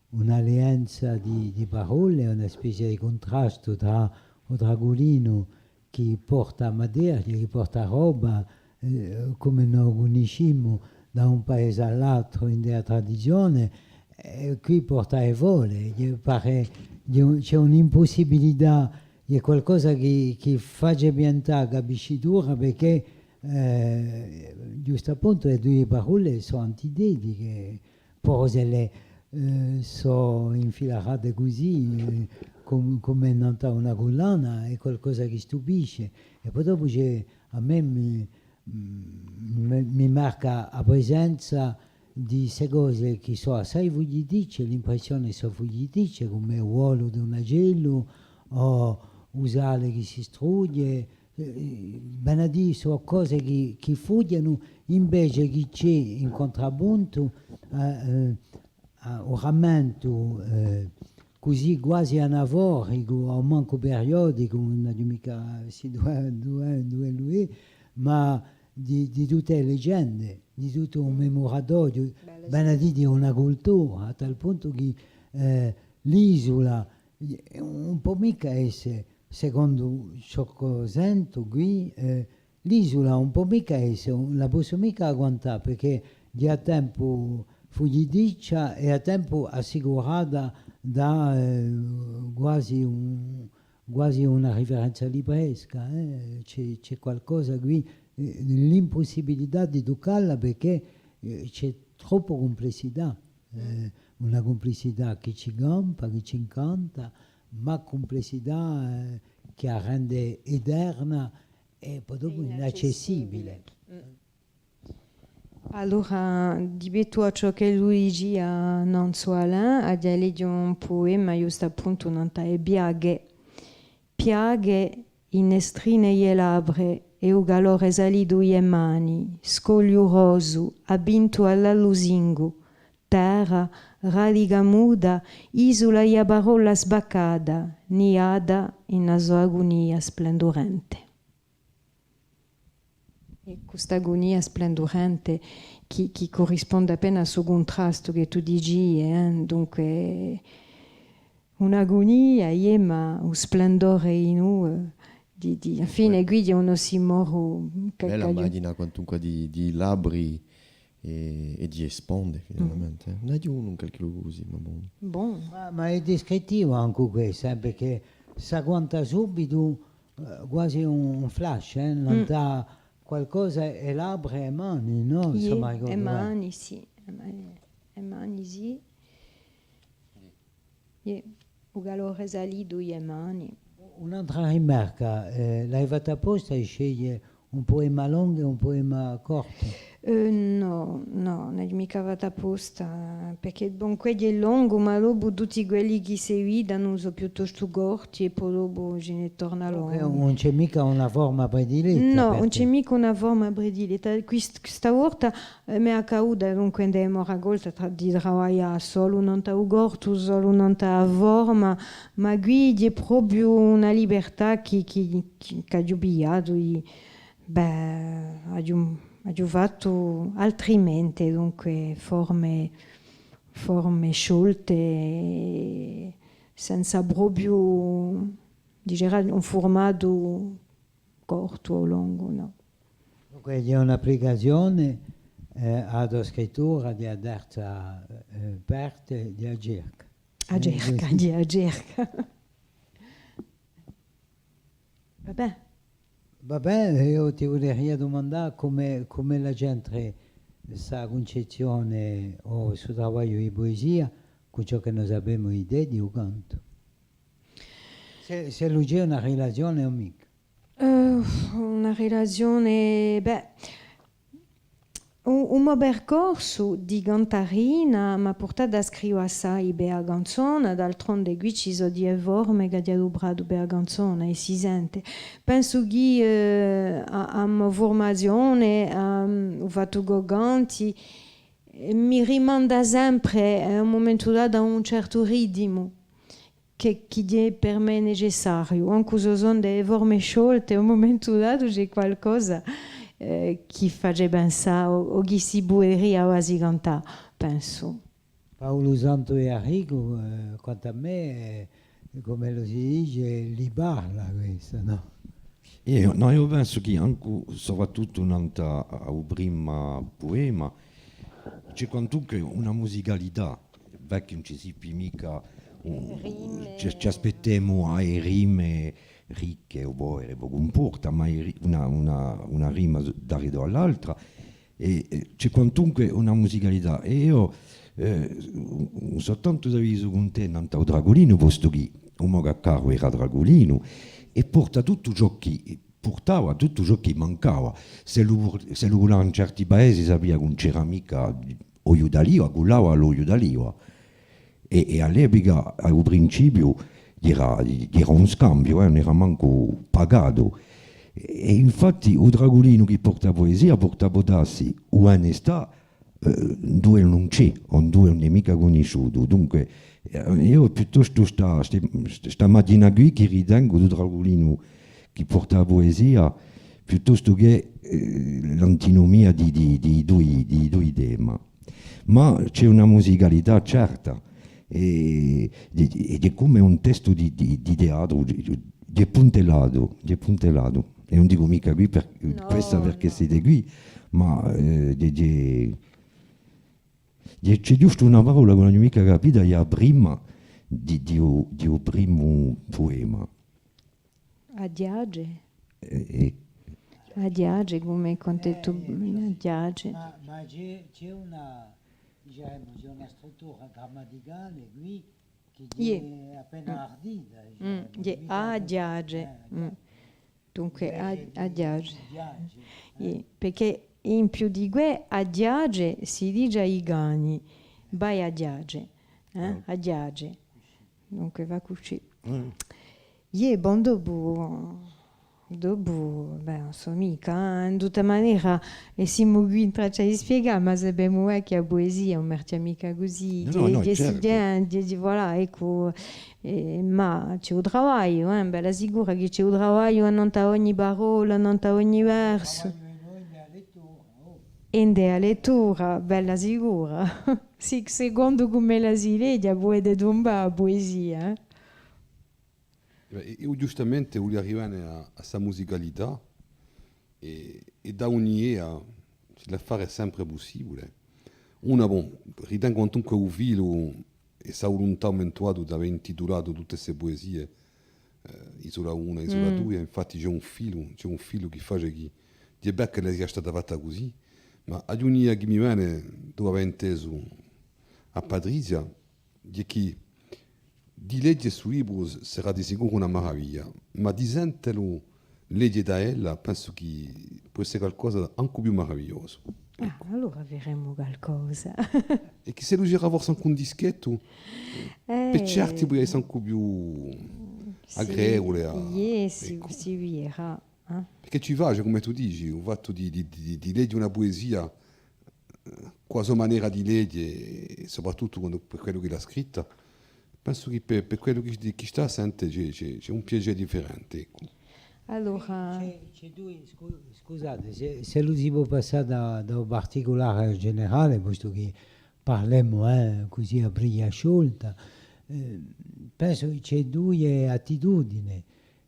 un'alleanza di, di parolle, una spezia di cuntrastu trà u tragulinu chì porta materia, chì porta roba, eh, cum'è no cunniscimu da un paese à l'altru in a tradizione, è quì porta e fole, chì pare, chì ci hè un'impussibilità, hè qualcosa chì, chì face piantà a capiscitura, perchè, eh, ghjustappuntu e duie parolle sò antitetiche, po s'elle, eh, sò infilarate cusì, eh, cum-, cum'è nant'à una cullana, hè qualcosa chì stupisce. È po dopu ci hè, à mè mi, mi, mi marca a presenza di ste cose chì sò assai fughjitice, l'impressione sò fughjitice, cum'è u volu d'un acellu, o u sale chì si strughje, eh, vene à dì, sò cose chì, chì fughjenu, invece chì ci hè in cuntrapuntu, eh, eh, à u rammentu, eh, cusì guasi anaforicu, o mancu periodicu, ùn aghju micca, sì, duve, duve, duve lu hè, ma di, di tutte e legende, di tuttu un memoratoriu, vene à dì di una cultura, à tal puntu chì, eh, l'isula, eh, ùn pò micca esse, secondu ciò ch'o sentu quì, eh, l'isula ùn pò micca esse, ùn la possu micca agguantà, perchè di à tempu fughjidiccia è à tempu assicurata da, eh, guasi un, guasi una riferenza libresca, eh. Ci hè, ci hè qualcosa quì, eh, l'impussibilità di tuccalla perchè, eh, ci hè troppu cumplessità, eh, una cumplessità chì ci campa, chì ci incanta, ma cumplessità, eh, chì a rende eterna è po dopu inaccessibile. Allora, di pettu à ciò ch'ellu dicia nanzu Alain, aghju da leghje un puema, ghjustu à puntu, nant'à e piaghe. Piaghe, innestrine di e labbra, è u calore salitu di e mani, scogliurosu, abbintu à l'allusingu, terra, radica muta, isula di a parolla sbaccata, niata in a so agunia splendurente. È questa agunia splendurente chì, chì currisponde appena à stu cuntrastu chì tù dici, eh? Dunque, un'agunia, iè, ma u splendore in u, eh, di, di, infine, quì hè un ossimoro. Bella maghjina, quantunque, di, di labbri è, è di e sponde, finalmente. N'aghju unu in qualchì locu cusì, ma bon. Bon. Ma, ma hè discrittivu ancu questu, eh, perchè s'agguanta subitu, eh, guasi un, un flash, eh, nant'à qualcosa, e labbra è e mani, nò? Iè, e mani, sì, e mani, e mani, sì. Iè, u calore salitu di e mani. Un'altra rimarca, eh, l'hai fatta apposta di sceglie un puema longu è un puema cortu? Eh, nò, nò, ùn l'aghju micca fatta apposta, perchè, bon, quellu hè longu, ma dopu tutti quelli chì seguitanu sò piuttostu corti è po dopu ci ne torna longu. Dunque ùn ci hè micca una forma prediletta? Nò, ùn ci hè micca una forma prediletta. Quist-, sta volta, eh, m'hè accaduta, dunque, ind'è a mo raccolta, tra-, di travaglià solu nant'à u cortu, solu nant'à a forma, ma quì hè propiu una libertà chì, chì, chì, ch'aghju pigliatu, di, bè, aghju, aghju fattu altrimente, dunque, forme, forme sciolte, senza propiu, diceraghju, un furmatu cortu o longu, nò. Dunque, hè un'applicazione, eh, à a to scrittura di a terza, eh, parte di a cerca. A cerca, di a cerca. Va bè. Va bè, eiu ti vuleria dumandà cumu, cumu l'hai entre sta cuncezzione o stu travagliu di puesia cù ciò chì no sapemu di tè, di u cantu. S'è, s'ellu ci hè una rilazione o micca. Eh, una rilazione, bè, u, u mo percorsu di cantarina m'hà purtatu à scrive assai per a canzona, d'altronde quì ci sò di e forme ch'aghju adupratu per a canzona è si sente. Pensu chì, eh, a, a mo furmazione, ehm, u fattu ch'o canti, eh, mi rimanda sempre, eh, à un mumentu datu à un certu ritimu. chì, chì hè per mè necessariu, ancu s'o sò ind'e forme sciolte, à un mumentu datu ci hè qualcosa, eh, chì face pensà o, o chì si puderia guasi cantà, pensu. Paulu Santu di Arrigu, eh, quantu à mè, eh, cum'ellu si dice, li parla questa, nò? Eiu, nò, eiu pensu chì ancu, soprattuttu nant'à, à u primu puema, ci hè quantunque una musicalità, perchè ùn ci si pò micca, un, ci, ci aspettemu à e rime ricche o povere, pocu impurta, ma e ri-, una, una, una rima s-, daretu à l'altra, è, è ci hè quantunque una musicalità. È eiu, eh, ùn, ùn sò tantu d'avisu cun tè nant'à u Dragulinu, postu chì u mo caccaru era dragulinu, è porta tuttu ciò chì purtava tuttu ciò chì mancava. S'ellu, s'ellu vulava in certi paesi, sapia chì ùn c'era micca ogliu d'aliva, cullava l'ogliu d'aliva. È, è à l'epica, à u principiu, era, era un scambiu, eh, ùn era mancu pagatu. È infatti u Dragulinu chì porta puesia, porta à vutà si u benistà, eh, induve ùn ci hè, o induve ùn hè micca cunnisciutu. Dunque, Eh, eiu piuttostu sta, sta, sta machina quì chì ritengu, u tragulinu chì porta a puesia, piuttostu chè, eh, l'antinomia di, di, di i dui, di i dui tema. Ma ci hè una musicalità certa, è, è, è hè cum'è un testu di, di, di teatru, hè, hè puntellatu, hè puntellatu. È ùn dicu micca quì per, questa perchè site quì, ma, eh, hè, hè, Ci hè ghjustu una parolla chì ùn aghju micca capitu, hè a prima di, di u, di u primu puema. Aghjace. Eh, eh. Aghjace, cum'è quandu tù, eh, aghjace. Ma, ma ci hè, ci hè una, dicemu, ci hè una struttura grammaticale quì chì hè appena ardita, dicemu, iè, aghjace. Eh, Dunque, a, aghjace. Iè, perchè in più di què, aghjace si dice à i cani, vai aghjace, eh? Aghjace. Dunque, và cusì. Iè, bon, dopu, dopu, bè, ùn sò micca, eh, in tutta manera, è simu quì in traccia di spiegà, ma sapemu, eh, chì a puesia ùn marchja micca cusì, chì, chì si, voilà, eccu, Eh, ma ci hè u travagliu, eh, bella sicura chì ci hè u travagliu annant'à ogni parolla, annant'à ogni versu. Ind'è a lettura, bella sicura. Sì, secondu cum'ella si leghje, pudete tumbà a puesia, eh. È, è eiu ghjustamente vulia arrivà à, à sta musicalità è, è dà un'idea, s'è l'affare hè sempre pussibule. Una, bon, ritengu quantunque u filu è sta vuluntà aumentuatu d'avè intitulatu tutte ste puesie, eh, Isula una, Isula dui, infatti ci hè un filu, ci hè un filu chì face chì, hè bè ch'ella sia stata fatta cusì, ma aghju un'idea chì mi vene, dopu avè intesu à Patrizia, hè chì di leghje stu libru s-, sarà di sicuru una maraviglia, ma di sentelu leghje da ella, pensu chì pò esse calcosa ancu più maravigliosu. Ah, allora averemu calcosa. È chì s'ellu ci era forse ancu un dischettu, eh, per certi pò esse ancu più agreevule à, iè, si, eccu, si viderà, eh. Perchè ci face, cum'è tù dici, u fattu di, di, di, di leghje una puesia, eh, cù a so manera di leghje, è soprattuttu quandu, per quellu chì l'hà scritta, pensu chì per, per quellu chì, chì stà à sente, ci hè, ci hè, ci hè un piacè differente, eccu. Allora, ci hè, ci hè dui, scu-, scusate, s'è, s'ellu si pò passà da, da u particulare à u generale, postu chì parlemu, eh, cusì à briglia sciolta, eh, pensu chì ci hè duie attitudine,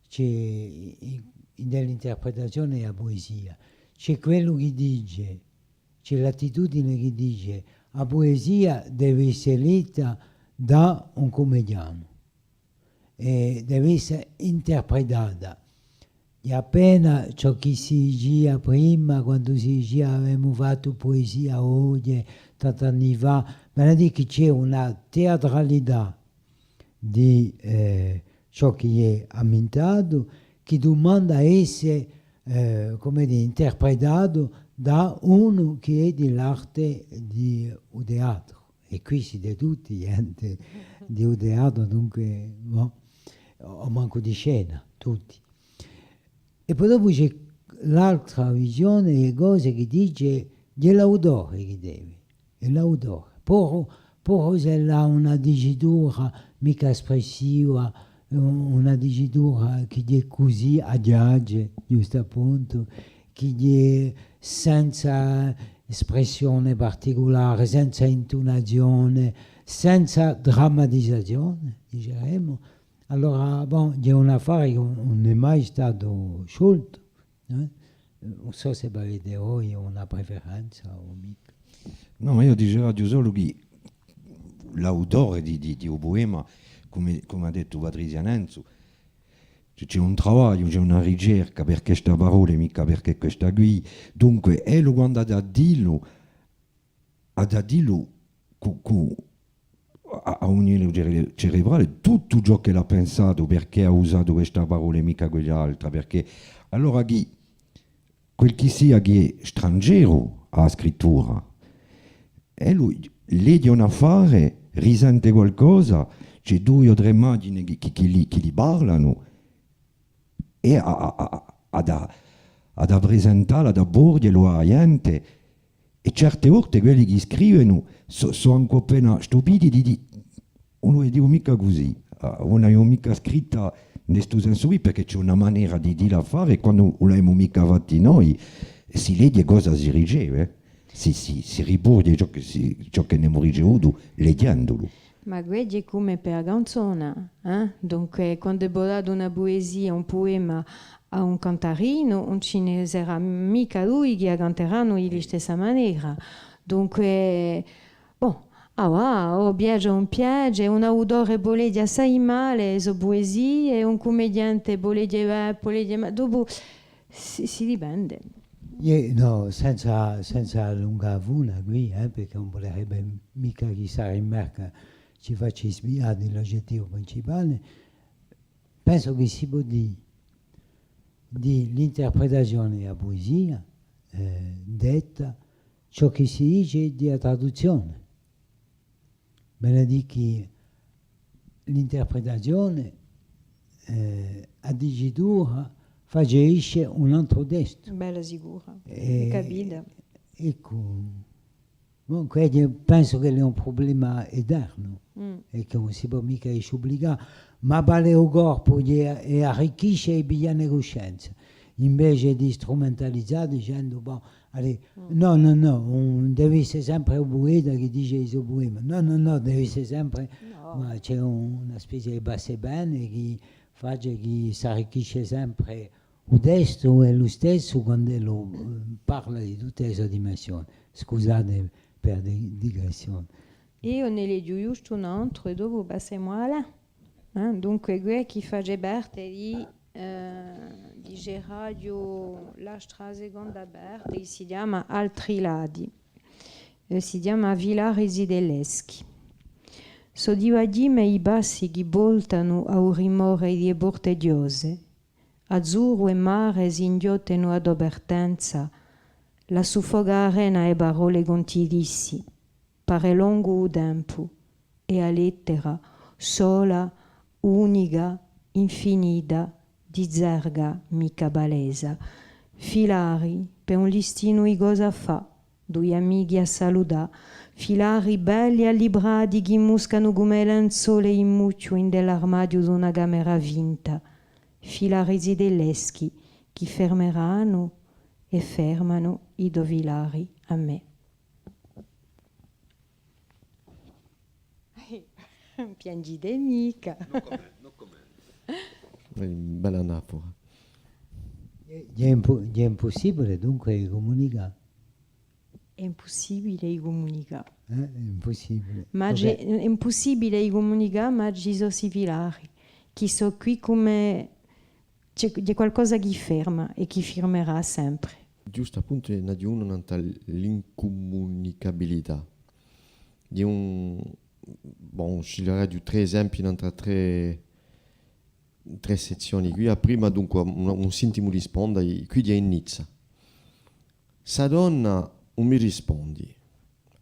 ci hè in, in l'interpretazione di a puesia, ci hè quellu chì dice, ci hè l'attitudine chì dice, a puesia deve esse letta da un cummedianu è deve esse interpretata. Hè appena ciò chì si dicia prima, quandu si dicia avemu fattu puesia oghje, tant'anni fà, vale à dì chì ci hè una teatralità di, eh, ciò chì hè ammintatu, chì dumanda à esse, eh, cum'è dì, interpretatu da unu chì hè di l'arte di u teatru. È quì site tutti ghjente di u teatru, dunque, bon, o mancu di scena, tutti. È po dopu ci hè l'altra visione di e cose chì dice, hè l'autore chì deve, hè l'autore. Puru, puru s'ellu hà una dicitura micca espressiva, un-, una dicitura chì hè cusì aghjace, ghjustappuntu, chì hè senza espressione particulare, senza intunazione, senza drammatizazione, diceremu, allora, bon, hè un affare chì ùn, ùn hè mai statu scioltu, eh? Ùn sò s'è avete voi una preferenza o micca. Nò, ma eiu diceraghju solu chì l'autore di, di, di u puema, cum'è, cum'è hà dettu Patrizia nanzu, ci hè un travagliu, ci hè una ricerca, perchè sta parolla è micca perchè questa quì. Dunque, ellu quandu hà da dillu, hà da dillu cù, cù, à, à un livellu cere-, cerebrale, tuttu ciò ch'ellu hà pensatu, perchè hà usatu questa parolla è micca quell'altra, perchè, allora chì, quel chì sia chì hè strangeru à a scrittura, ellu leghje un affare, risente qualcosa, ci hè dui o trè maghjine chì, chì, chì li, chì li parlanu, è hà, hà, hà, hà da, hà da presentalla, hà da porghjelu à a ghjente, è certe volte quelli chì scrivenu sò, sò ancu appena stupiti di, di, Ùn a vidiu micca cusì, eh, ùn l'aviu micca scritta in stu sensu quì, perchè ci hè una manera di dì l'affare, è quandu ùn l'avemu micca fatti noi, si leghje cosa si riceve, eh. Si, si, si riporghje ciò chì si, ciò chì n'emu ricevutu leghjendulu. Ma què hè cum'è per a canzona, eh? Dunque, quandu vo date una puesia, un puema à un cantarinu, ùn ci ne serà micca dui chì a canteranu di listessa manera. Dunque, bon, ah, và, o piace o ùn piace, un autore pò leghje assai male e so puesie, un cummediante pò leghje bè, pò leghje male, dopu si, si dipende. Iè, nò, senza, senza allungà a funa quì, eh, perchè ùn vulerebbe micca chì sta rimarca ci faci svià di l'ugettivu principale, pensu chì si pò dì di l'interpretazione di a puesia, eh, detta, ciò chì si dice di a traduzzione. Vale à dì chì l'interpretazione, eh, a dicitura face esce un antru testu. Bella sicura. È, capita. Eccu. Bon, quessu pensu chì hè un prublema eternu, mm, è chì ùn si pò micca sciublicà, ma vale u corpu di, è arricchisce è piglià ne cuscenza, invece di strumentalizà dicendu, bon, allez, mm, nò, nò, nò, ùn deve esse sempre u pueta chì dice i so puemi, nò, nò, nò, deve esse sempre, nò, ma ci hè un, una spezia di passa è vene chì face chì s'arricchisce sempre u testu hè listessu quand'ellu, eh, parla di tutte e so dimensione. Scusate per di-, digressione. Eiu ne leghju ghjustu un antru è dopu passemu à là. Eh, dunque, què chì face parte di, eh, diceraghju, l'astra seconda parte, chì si chjama Altri lati, eh, si chjama Filari zitelleschi. Sò di vaghjime i passi chì voltanu à u rimore di e porte chjose, azzurru è mare s'inghjottenu à a to partenza, lassù foca arena e parolle ch'ùn ti dissi, pare longu u tempu, è a lettera, sola, unica, infinita, dizerga micca palesa. Filari, per un listinu di cosa fà, dui amichi à salutà, filari belli allibrati chì muscanu cum'è lenzole in muchju ind'è l'armadiu d'una camera finta, filari zitelleschi chì fermeranu è fermanu i to filari à mè. Piangite micca. No comment, no comment. Hè una bella anafora. Hè, hè impu-, hè impussibule dunque di cumunicà. Hè impussibule di cumunicà. Eh, hè impussibule. Ma ci hè, hè impussibule di cumunicà, ma ci sò sti filari, chì sò quì cum'è, ci hè, ci hè qualcosa chì ferma è chì firmerà sempre. Ghjustu appuntu, n'aghju unu nant'à l'incumunicabilità. Di un, bon, sciglieraghju trè esempii nant'à trè trè sezzioni quì. A prima, dunque, un, un sintimu risponda, quì hè in Nizza. Sta donna ùn mi rispondi.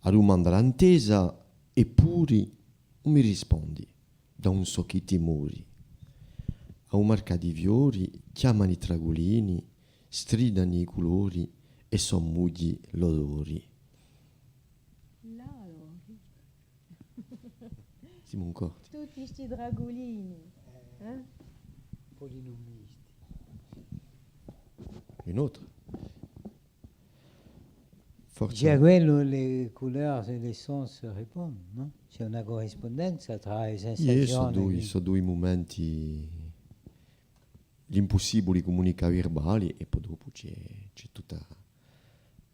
A dumanda l'hà intesa, eppuri ùn mi rispondi. Da ùn sò chì timori. À u marcà di fiori, chjamani i tragulini, stridani i culori è sò mughji l'odori. L'odori. Simu in corti. Tutti sti tragulini, eh? Polinomisti. Un'altra. Forse. Già quello, les couleurs et les sons se répondent, non? C'è una corrispondenza tra le sensazioni. Iè, sò dui, sò dui mumenti l'impussibuli cumunicà virbali, è po dopu ci hè, ci hè tutta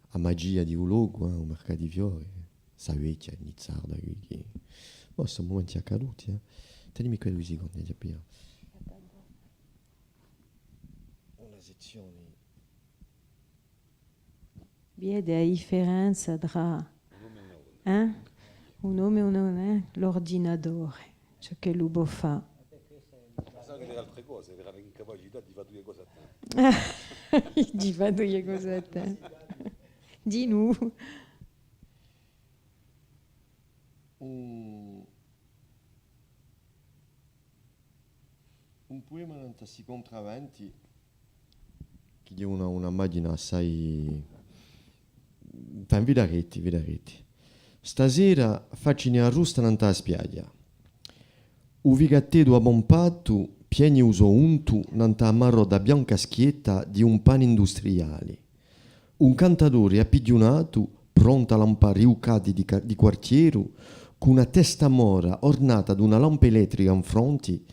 a magia di u locu, eh, u marcà di fiori, sta vechja nizzarda quì, chì, ma sò mumenti accaduti, eh. Tenimi quì dui secondi, aghju da piglià una sezzioni. Vede a differenza trà, eh? Un omu è un, eh? L'urdinatore, ciò ch'ellu pò fà. Ma sai chì ci hè altre cose, ci hè l'incapacità di fà duie cose à tempu. Di fà duie cose à tempu. Di nù. Un, un puema nant'à sti contraventi, chì hè una, una maghjina assai, enfin, vidareti, vidareti. Stasera facini a rusta nant'à a spiaghja. U figateddu appompatu pieni u so untu nant'à a marodda bianca schietta di un pani industriali. Un cantatore appighjunatu, prontu à lampà riuccati di ca-, di quartieru, cù una testa mora ornata d'una lampa elettrica in fronti,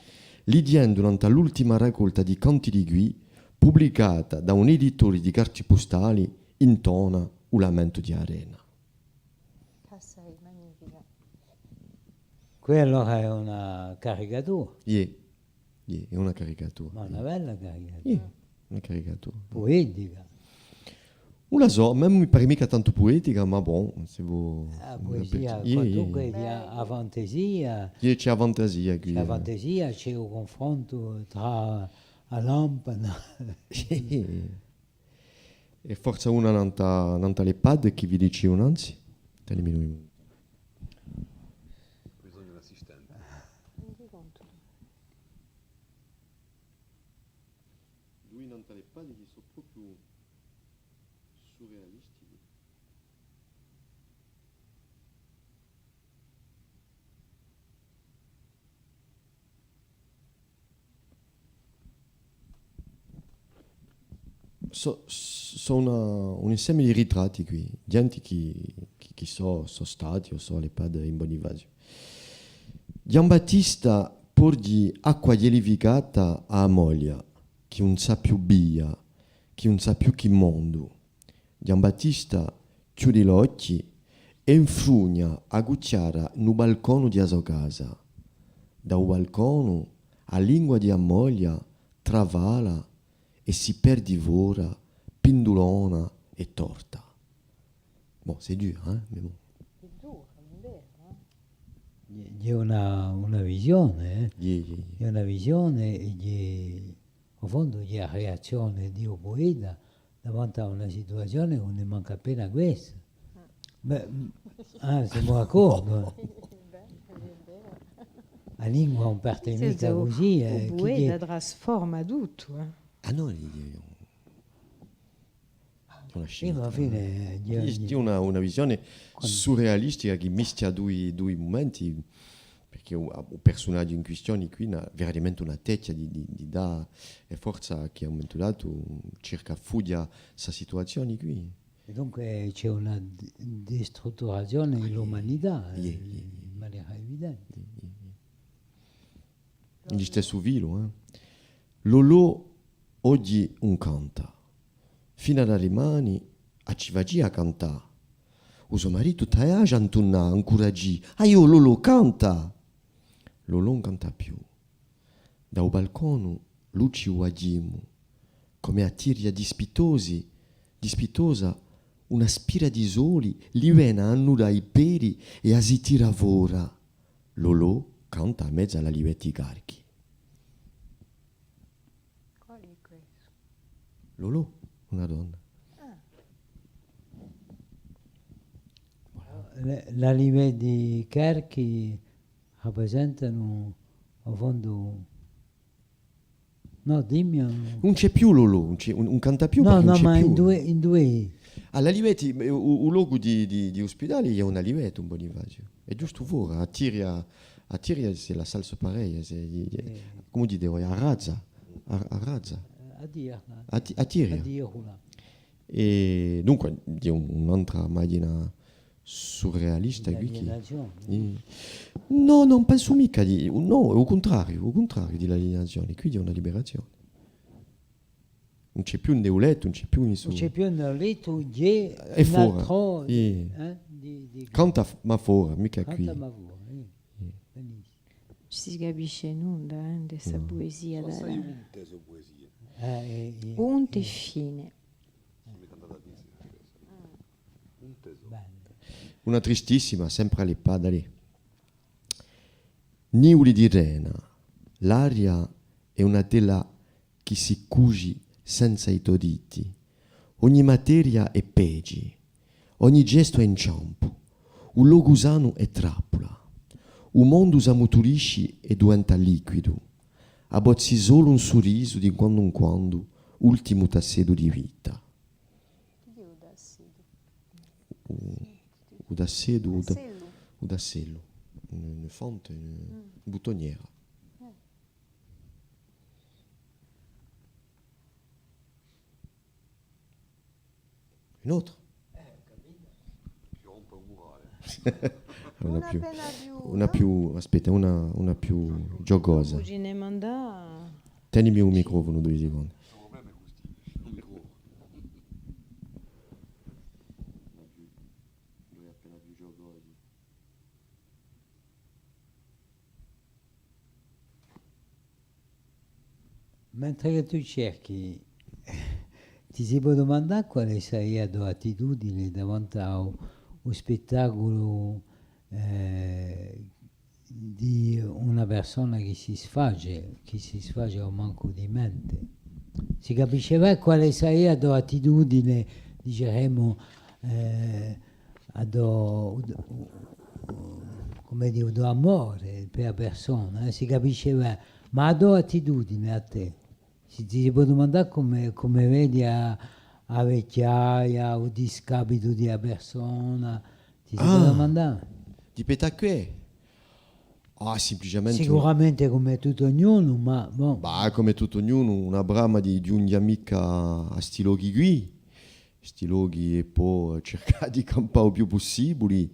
lighjendu nant'à l'ultima raccolta di canti di Guy, publicata da un editore di carti pustali, intona u lamentu di a rena. Assai magnifica. Quella hè una caricatura. Iè, iè, hè una caricatura. Ma una bella caricatura. Iè, una caricatura. Puetica. Ùn la sò, à mè ùn mi pare micca tantu puetica, ma bon, s'è vo... A puesia, iè, quantunque, iè, a fantasia. Iè, ci hè a fantasia quì, ci hè a fantasia, ci hè u cunfrontu trà a lampada. Iè. È forse una nant'à, nant'à l'iPad chì vi dicevu nanzi. Tenimi dui minuti. Bisogna un assistente. Dui nant'à l'iPad chì sò propiu surrealistichi. Sò, sò una, un inseme di ritratti quì, ghjenti chì, chì, chì sò, sò stati o sò à l'EHPAD in Bunifaziu. Ghjambattista porghji acqua ghjelificata à a moglia, chì ùn sà più bia, chì ùn sà più chì mondu. Ghjambattista chjudi l'ochji è infrugna a cuchjara in u balconu di a so casa. Da u balconu a lingua di a moglia travala è si perdi fora, pindulona è torta. Bon, c'est dur, hein, mais bon. Hè dura, hè vera, eh? Hè, hè una, una visione, eh? Iè, iè, iè. Hè una visione è hè, in fondu, hè a reazzione di u pueta davanti à una situazione chì ùn hè mancu appena quessa. Bè, ah, simu d'accordu, eh. A lingua ùn parte micca cusì, eh, u pueta trasforma tuttu, eh. Ah nò, una scelta. Sì, ma à a fine, eh, hè una, una visione surrealistica chì mischia dui, dui mumenti, perchè u, u persunagiu in quistione quì hà veramente una techja di, di, di dà, è forse chì à un mumentu datu circa à fughja sta situazione quì. È dunque ci hè una de-, destrutturazione di l'umanità, eh, in manera evidente. In listessu filu, eh. Lolò oghji ùn canta. Finu à darimani a ci facia cantà. U so maritu t'aia à intunnà, à incuraghjì. Aiò, Lolò, canta! Lolò ùn canta più. Da u balconu luci u vaghjimu, cum'è a tiria dispitosi, dispitosa, una spira di soli li veni à annudà i pedi è a si tira fora. Lolò canta à mezu à l'alivetti carchi. Quale hè quessu? Lolò, una donna. Ah. Voilà. Le, l'alivetti carchi rappresentanu, à u fondu, nò, dimmi, eh. Ùn ci hè più Lolò, ùn ci hè, ùn, ùn canta più, nò, perchè ùn ci hè più. Nò, ma induve, induve? À l'Alivetti, eh, u, u locu di, di, di u spidali hè un alivettu, in Bunifaziu. Hè ghjustu fora, a tiria, a tiria, c'est la salle séparée, c'est, eh, cumu dite voi, a razza, a, a razza. Eh, a tiria. A ti-, a tiria. A tiria. È dunque, hè un, un'antra maghjina surrealista quì chì... L'alienazione. Nò, ùn pensu micca di, nò, u cuntrariu, u cuntrariu di l'alienazione, quì hè una liberazione. Ùn ci hè più in u lettu, ùn ci hè più in... Ùn ci hè più in u lettu, hè fora. Canta f-, ma fora, micca quì. Canta ma fora, eh. Benissimu. Ùn si capisce nunda, eh, di sta puesia. Assai unte sò puesie. Eh, eh, eh, unte è fine. Bella. Una tristissima, sempre à l'EHPAD, allez. Nivuli di rena. L'aria hè una tela chì si cuci senza i to diti. Ogni materia hè peci, ogni gestu hè inciampu, u locu sanu hè trappula. U mondu s'ammutulisci è duventa liquidu. Abbozzi solu un surrisu di quandu in quandu, ultimu tasseddu di vita. Chì hè u tasseddu? U, u tasseddu, u ta-, tassellu. U tassellu. Une, une fente, une boutonnière. Une autre? Una più, una più, aspetta, una, una più ghjocosa. Pò ci ne mandà. Tenimi u microfonu dui secondi. Mentre chì tù cerchi, ti si pò dumandà quale saria a to attitudine davanti à u, u spettaculu, eh, di una persona chì si sface, chì si sface à u mancu di mente. Si capisce bè quale saria a to attitudine, diceremu, eh, a to, cumu dì, u to amore per a persona, eh, si capisce bè, ma a to attitudine à tè, si, si pò dumandà cumu, cumu vedi a, a vechjaia, u discapitu di a persona, ti si pò dumandà? Di pettu à què? Ah, simpliciamente. Sicuramente cumu tuttu ognunu, ma, bon. Bah, cumu tuttu ognunu, una brama di, di ùn ghjunghje micca à sti lochi quì, sti lochi è po circà di campà u più pussibuli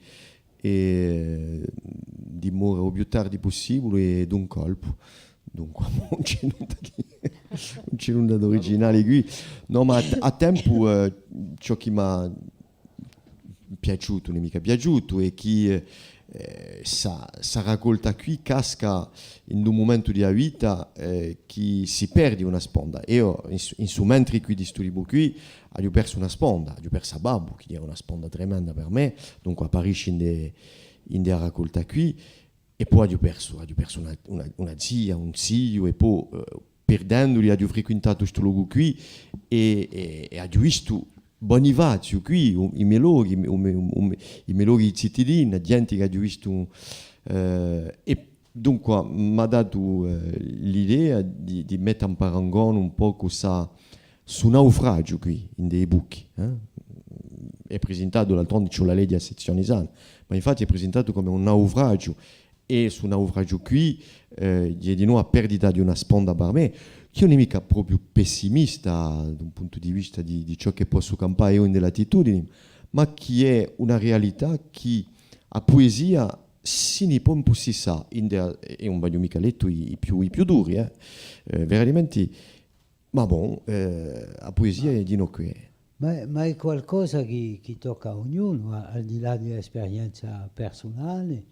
è, eh, di more u più tardi pussibuli è d'un colpu. Dunque, ùn ci hè nunda di, ùn ci hè nunda d'uriginale quì. Nò, ma à, à tempu, eh, ciò chì m'hà piaciutu, ùn hè micca piaciutu, hè chì, eh, eh, sta, sta racolta quì casca in un mumentu di a vita, eh, chì si perdi una sponda. Eiu, in su, in su mentri quì di stu libru quì, aghju persu una sponda, aghju persu à babbu, chì era una sponda tremenda per mè, dunque apparisce in de, in de a racolta quì, è po aghju persu, aghju persu una, una, una zia, un ziu, è po, eh, pirdenduli, aghju friquintatu stu locu quì è, è, è aghju vistu Bunifaziu quì, u, i me lochi, u me, u me, i me lochi di zitidina, ghjenti ch'aghju vistu, eh, è dunque m'hà datu, eh, l'idea di, di mette in paragone un pocu sta, stu naufragiu quì, in i buchi, eh? Hè prisintatu, d'altronde ci vole à leghje a sezzione sana, ma infatti hè prisintatu cum'è un naufragiu, è stu naufragiu quì, eh, hè dinò a perdita di una sponda per mè, chì ùn hè micca propiu pessimista d'un puntu di vista di, di ciò chì possu campà eiu in de l'attitudini, ma chì hè una realità chì a puesia si ni pò impussissà, in de, è ùn v'aghju micca lettu i, i più, i più duri, eh. Eh, veramenti, ma bon, eh, a puesia hè dinò què. Ma, ma hè qualcosa chì, chì tocca à ognunu, a-, al di là di l'esperienza persunale,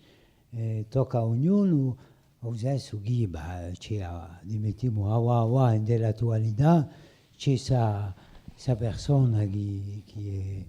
eh, tocca à ognunu, à u sensu chì, bah, ci hè, ammettimu, avà, avà, in l'attualità, ci hè sta, sta persona chì, chì hè,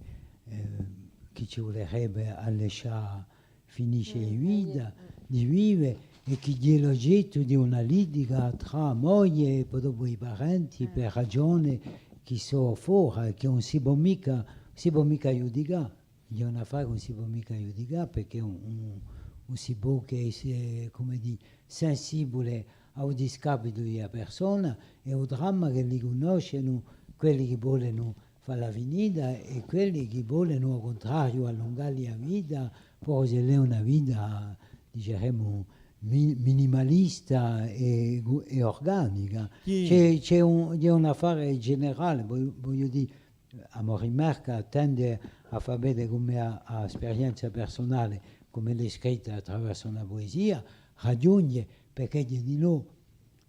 eh, chì ci vulerebbe à lascià finisce di vita, di vive, è chì hè l'ogettu di una litiga trà moglie è po dopu i parenti, per ragione chì sò fora, chì ùn si pò micca, si pò micca ghjudicà. Hè un affare chì ùn si pò micca ghjudicà, perchè ùn, ùn, ùn si pò chè esse, cum'è dì, sensibule à u discapitu di a persona è u dramma ch'elli cunnoscenu, quelli chì volenu falla finita, è quelli chì volenu, à u cuntrariu, allungalli a vita, forse l'hè una vita, diceremu, mi-, minimalista è gu-, è urganica. Iè. Ci hè, ci hè un, ci hè un affare generale, vogliu, vogliu dì, a mo rimarca tende à fà vede cum'è a, a sperienza persunale, cum'ella hè scritta attraversu una puesia, raghjunghje, perchè hè dinò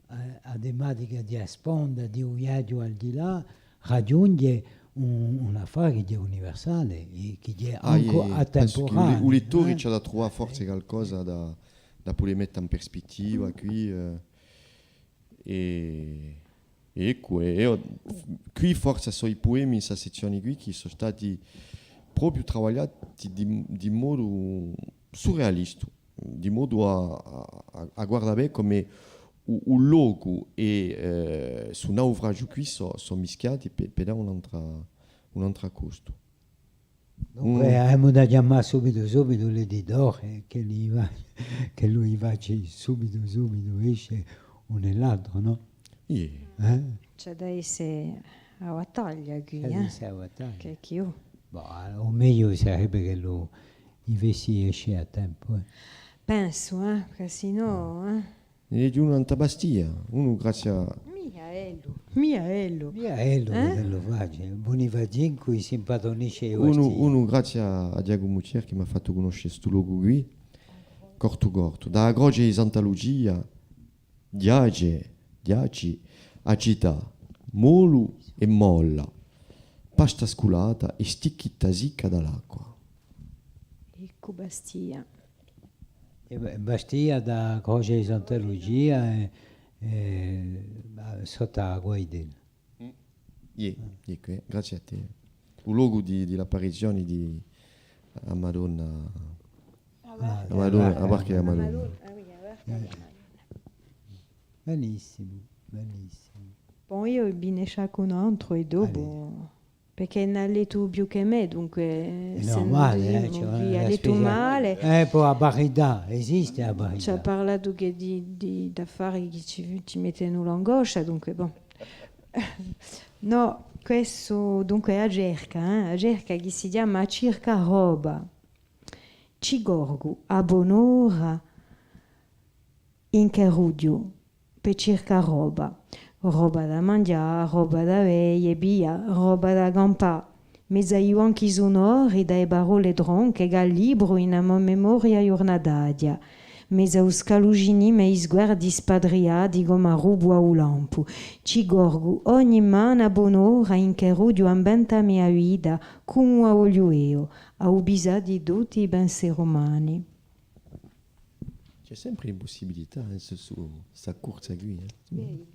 a, a tematica di a sponda, di u viaghju al di là, raghjunghje un, un affare chì hè universale, è chì hè ancu atempuraneu, eh. Ah, iè, iè. Pensu chì u le-, u lettore ci hà da truvà forse qualcosa da, da pudè mette in perspettiva quì, eh, è, è eccu, è, è eiu, quì forse sò i puemi in sta sezzioni quì chì sò stati propiu travagliati di, di modu surrealistu. Di modu à, à, à, à guardà bè cum'è u, u locu è, eh, stu naufragiu quì sò, sò mischiati per, per dà un'antra, un'antra costa. Dunque, avemu da chjamà subitu, subitu l'editore, ch'ellu li fa-, ch'ellu li faci subitu, subitu esce unu è l'altru, nò? Iè. Eh? Ci hà da esse a battaglia quì, eh? Ci hà da esse a battaglia. Chì, chì io. Bò, u megliu sarebbe ch'ellu li fessi esce à tempu, eh. Pensu, eh, chì sinnò, eh. Ne leghju unu nant'à Bastia, unu grazia... Mì ellu, mì ellu. Mì ellu, eh? Chì lu face, Bunifazincu, si impatrunisce di Bastia. Unu, unu grazia à Ghjacumu Thiers chì m'hà fattu cunnosce stu locu quì, cortu cortu. Da a croce di Santa Lucia, ghjace, ghjaci, a cità, molu è molla, pasta sculata è sticchitta sicca da l'acqua. Eccu Bastia. È Ba-, Bastia da a croce di Santa Lucia è, è, sottu à a Guaidella. Mm. Iè, iè, què, grazie à tè. U locu di, di l'apparizione di a Madonna. Ah, a Madonna, a barca di a Madonna. Ah, oui, a barca di a Madonna. Benissimu, benissimu. Bon, eiu vi ne sciaccu un antru è dopu. Perchè n'hà lettu più chè mè, dunque, hè nurmale, eh, ci vole à spieghà. Hà lettu male. Eh, po a parità, esiste a parità. Ci hà parlatu chè di, di, d'affari chì ci, ci mettenu l'angoscia, dunque, bon. Nò, questu, dunque, a cerca, eh, a cerca chì si chjama A circa roba. Ci corgu à bon'ora in carrughju, per circà roba, roba da manghjà, roba da vede, è via, roba da campà. Mez'à i banchi sunori da e parolle tronche ch'allibranu in a mo memoria ghjurnataghja, mez'à u scalucinime è i sguardi spatriati cum'è à rubu à u lampu, ci corgu ogni mane à bon'ora in carrughju à inventà a me vita, cumu a vogliu eiu, à u pisà di tutti i penseri umani. Ci hè sempre l'impussibilità, eh, su, su sta cursa quì, eh.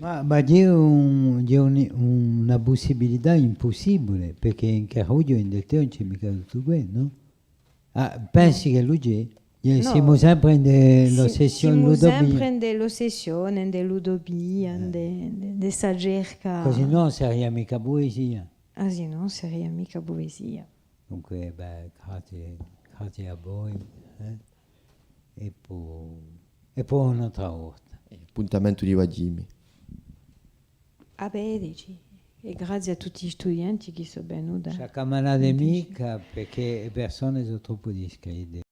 Ma, ma ghjè un, ghjè un, una pussibilità impussibule, perchè in carrughju in del tempu ùn ci hè micca tuttu què, nò? Ah, pensi ch'ellu ghjè? Nò. Simu sempre in de, l'ossessione, simu sempre in de l'ossessione, in de l'utopia, in de, de, de sta cerca. Cusì ùn seria micca puesia. Ah, sì, ùn seria micca puesia. Dunque, bè, grazie, grazie à voi, eh? È po, è po un'altra volta. Appuntamentu di Vaghjimi. À vedeci. È grazie à tutti i studienti chì sò venuti. Ùn ci accamanate micca, perchè e persone sò troppu discrete.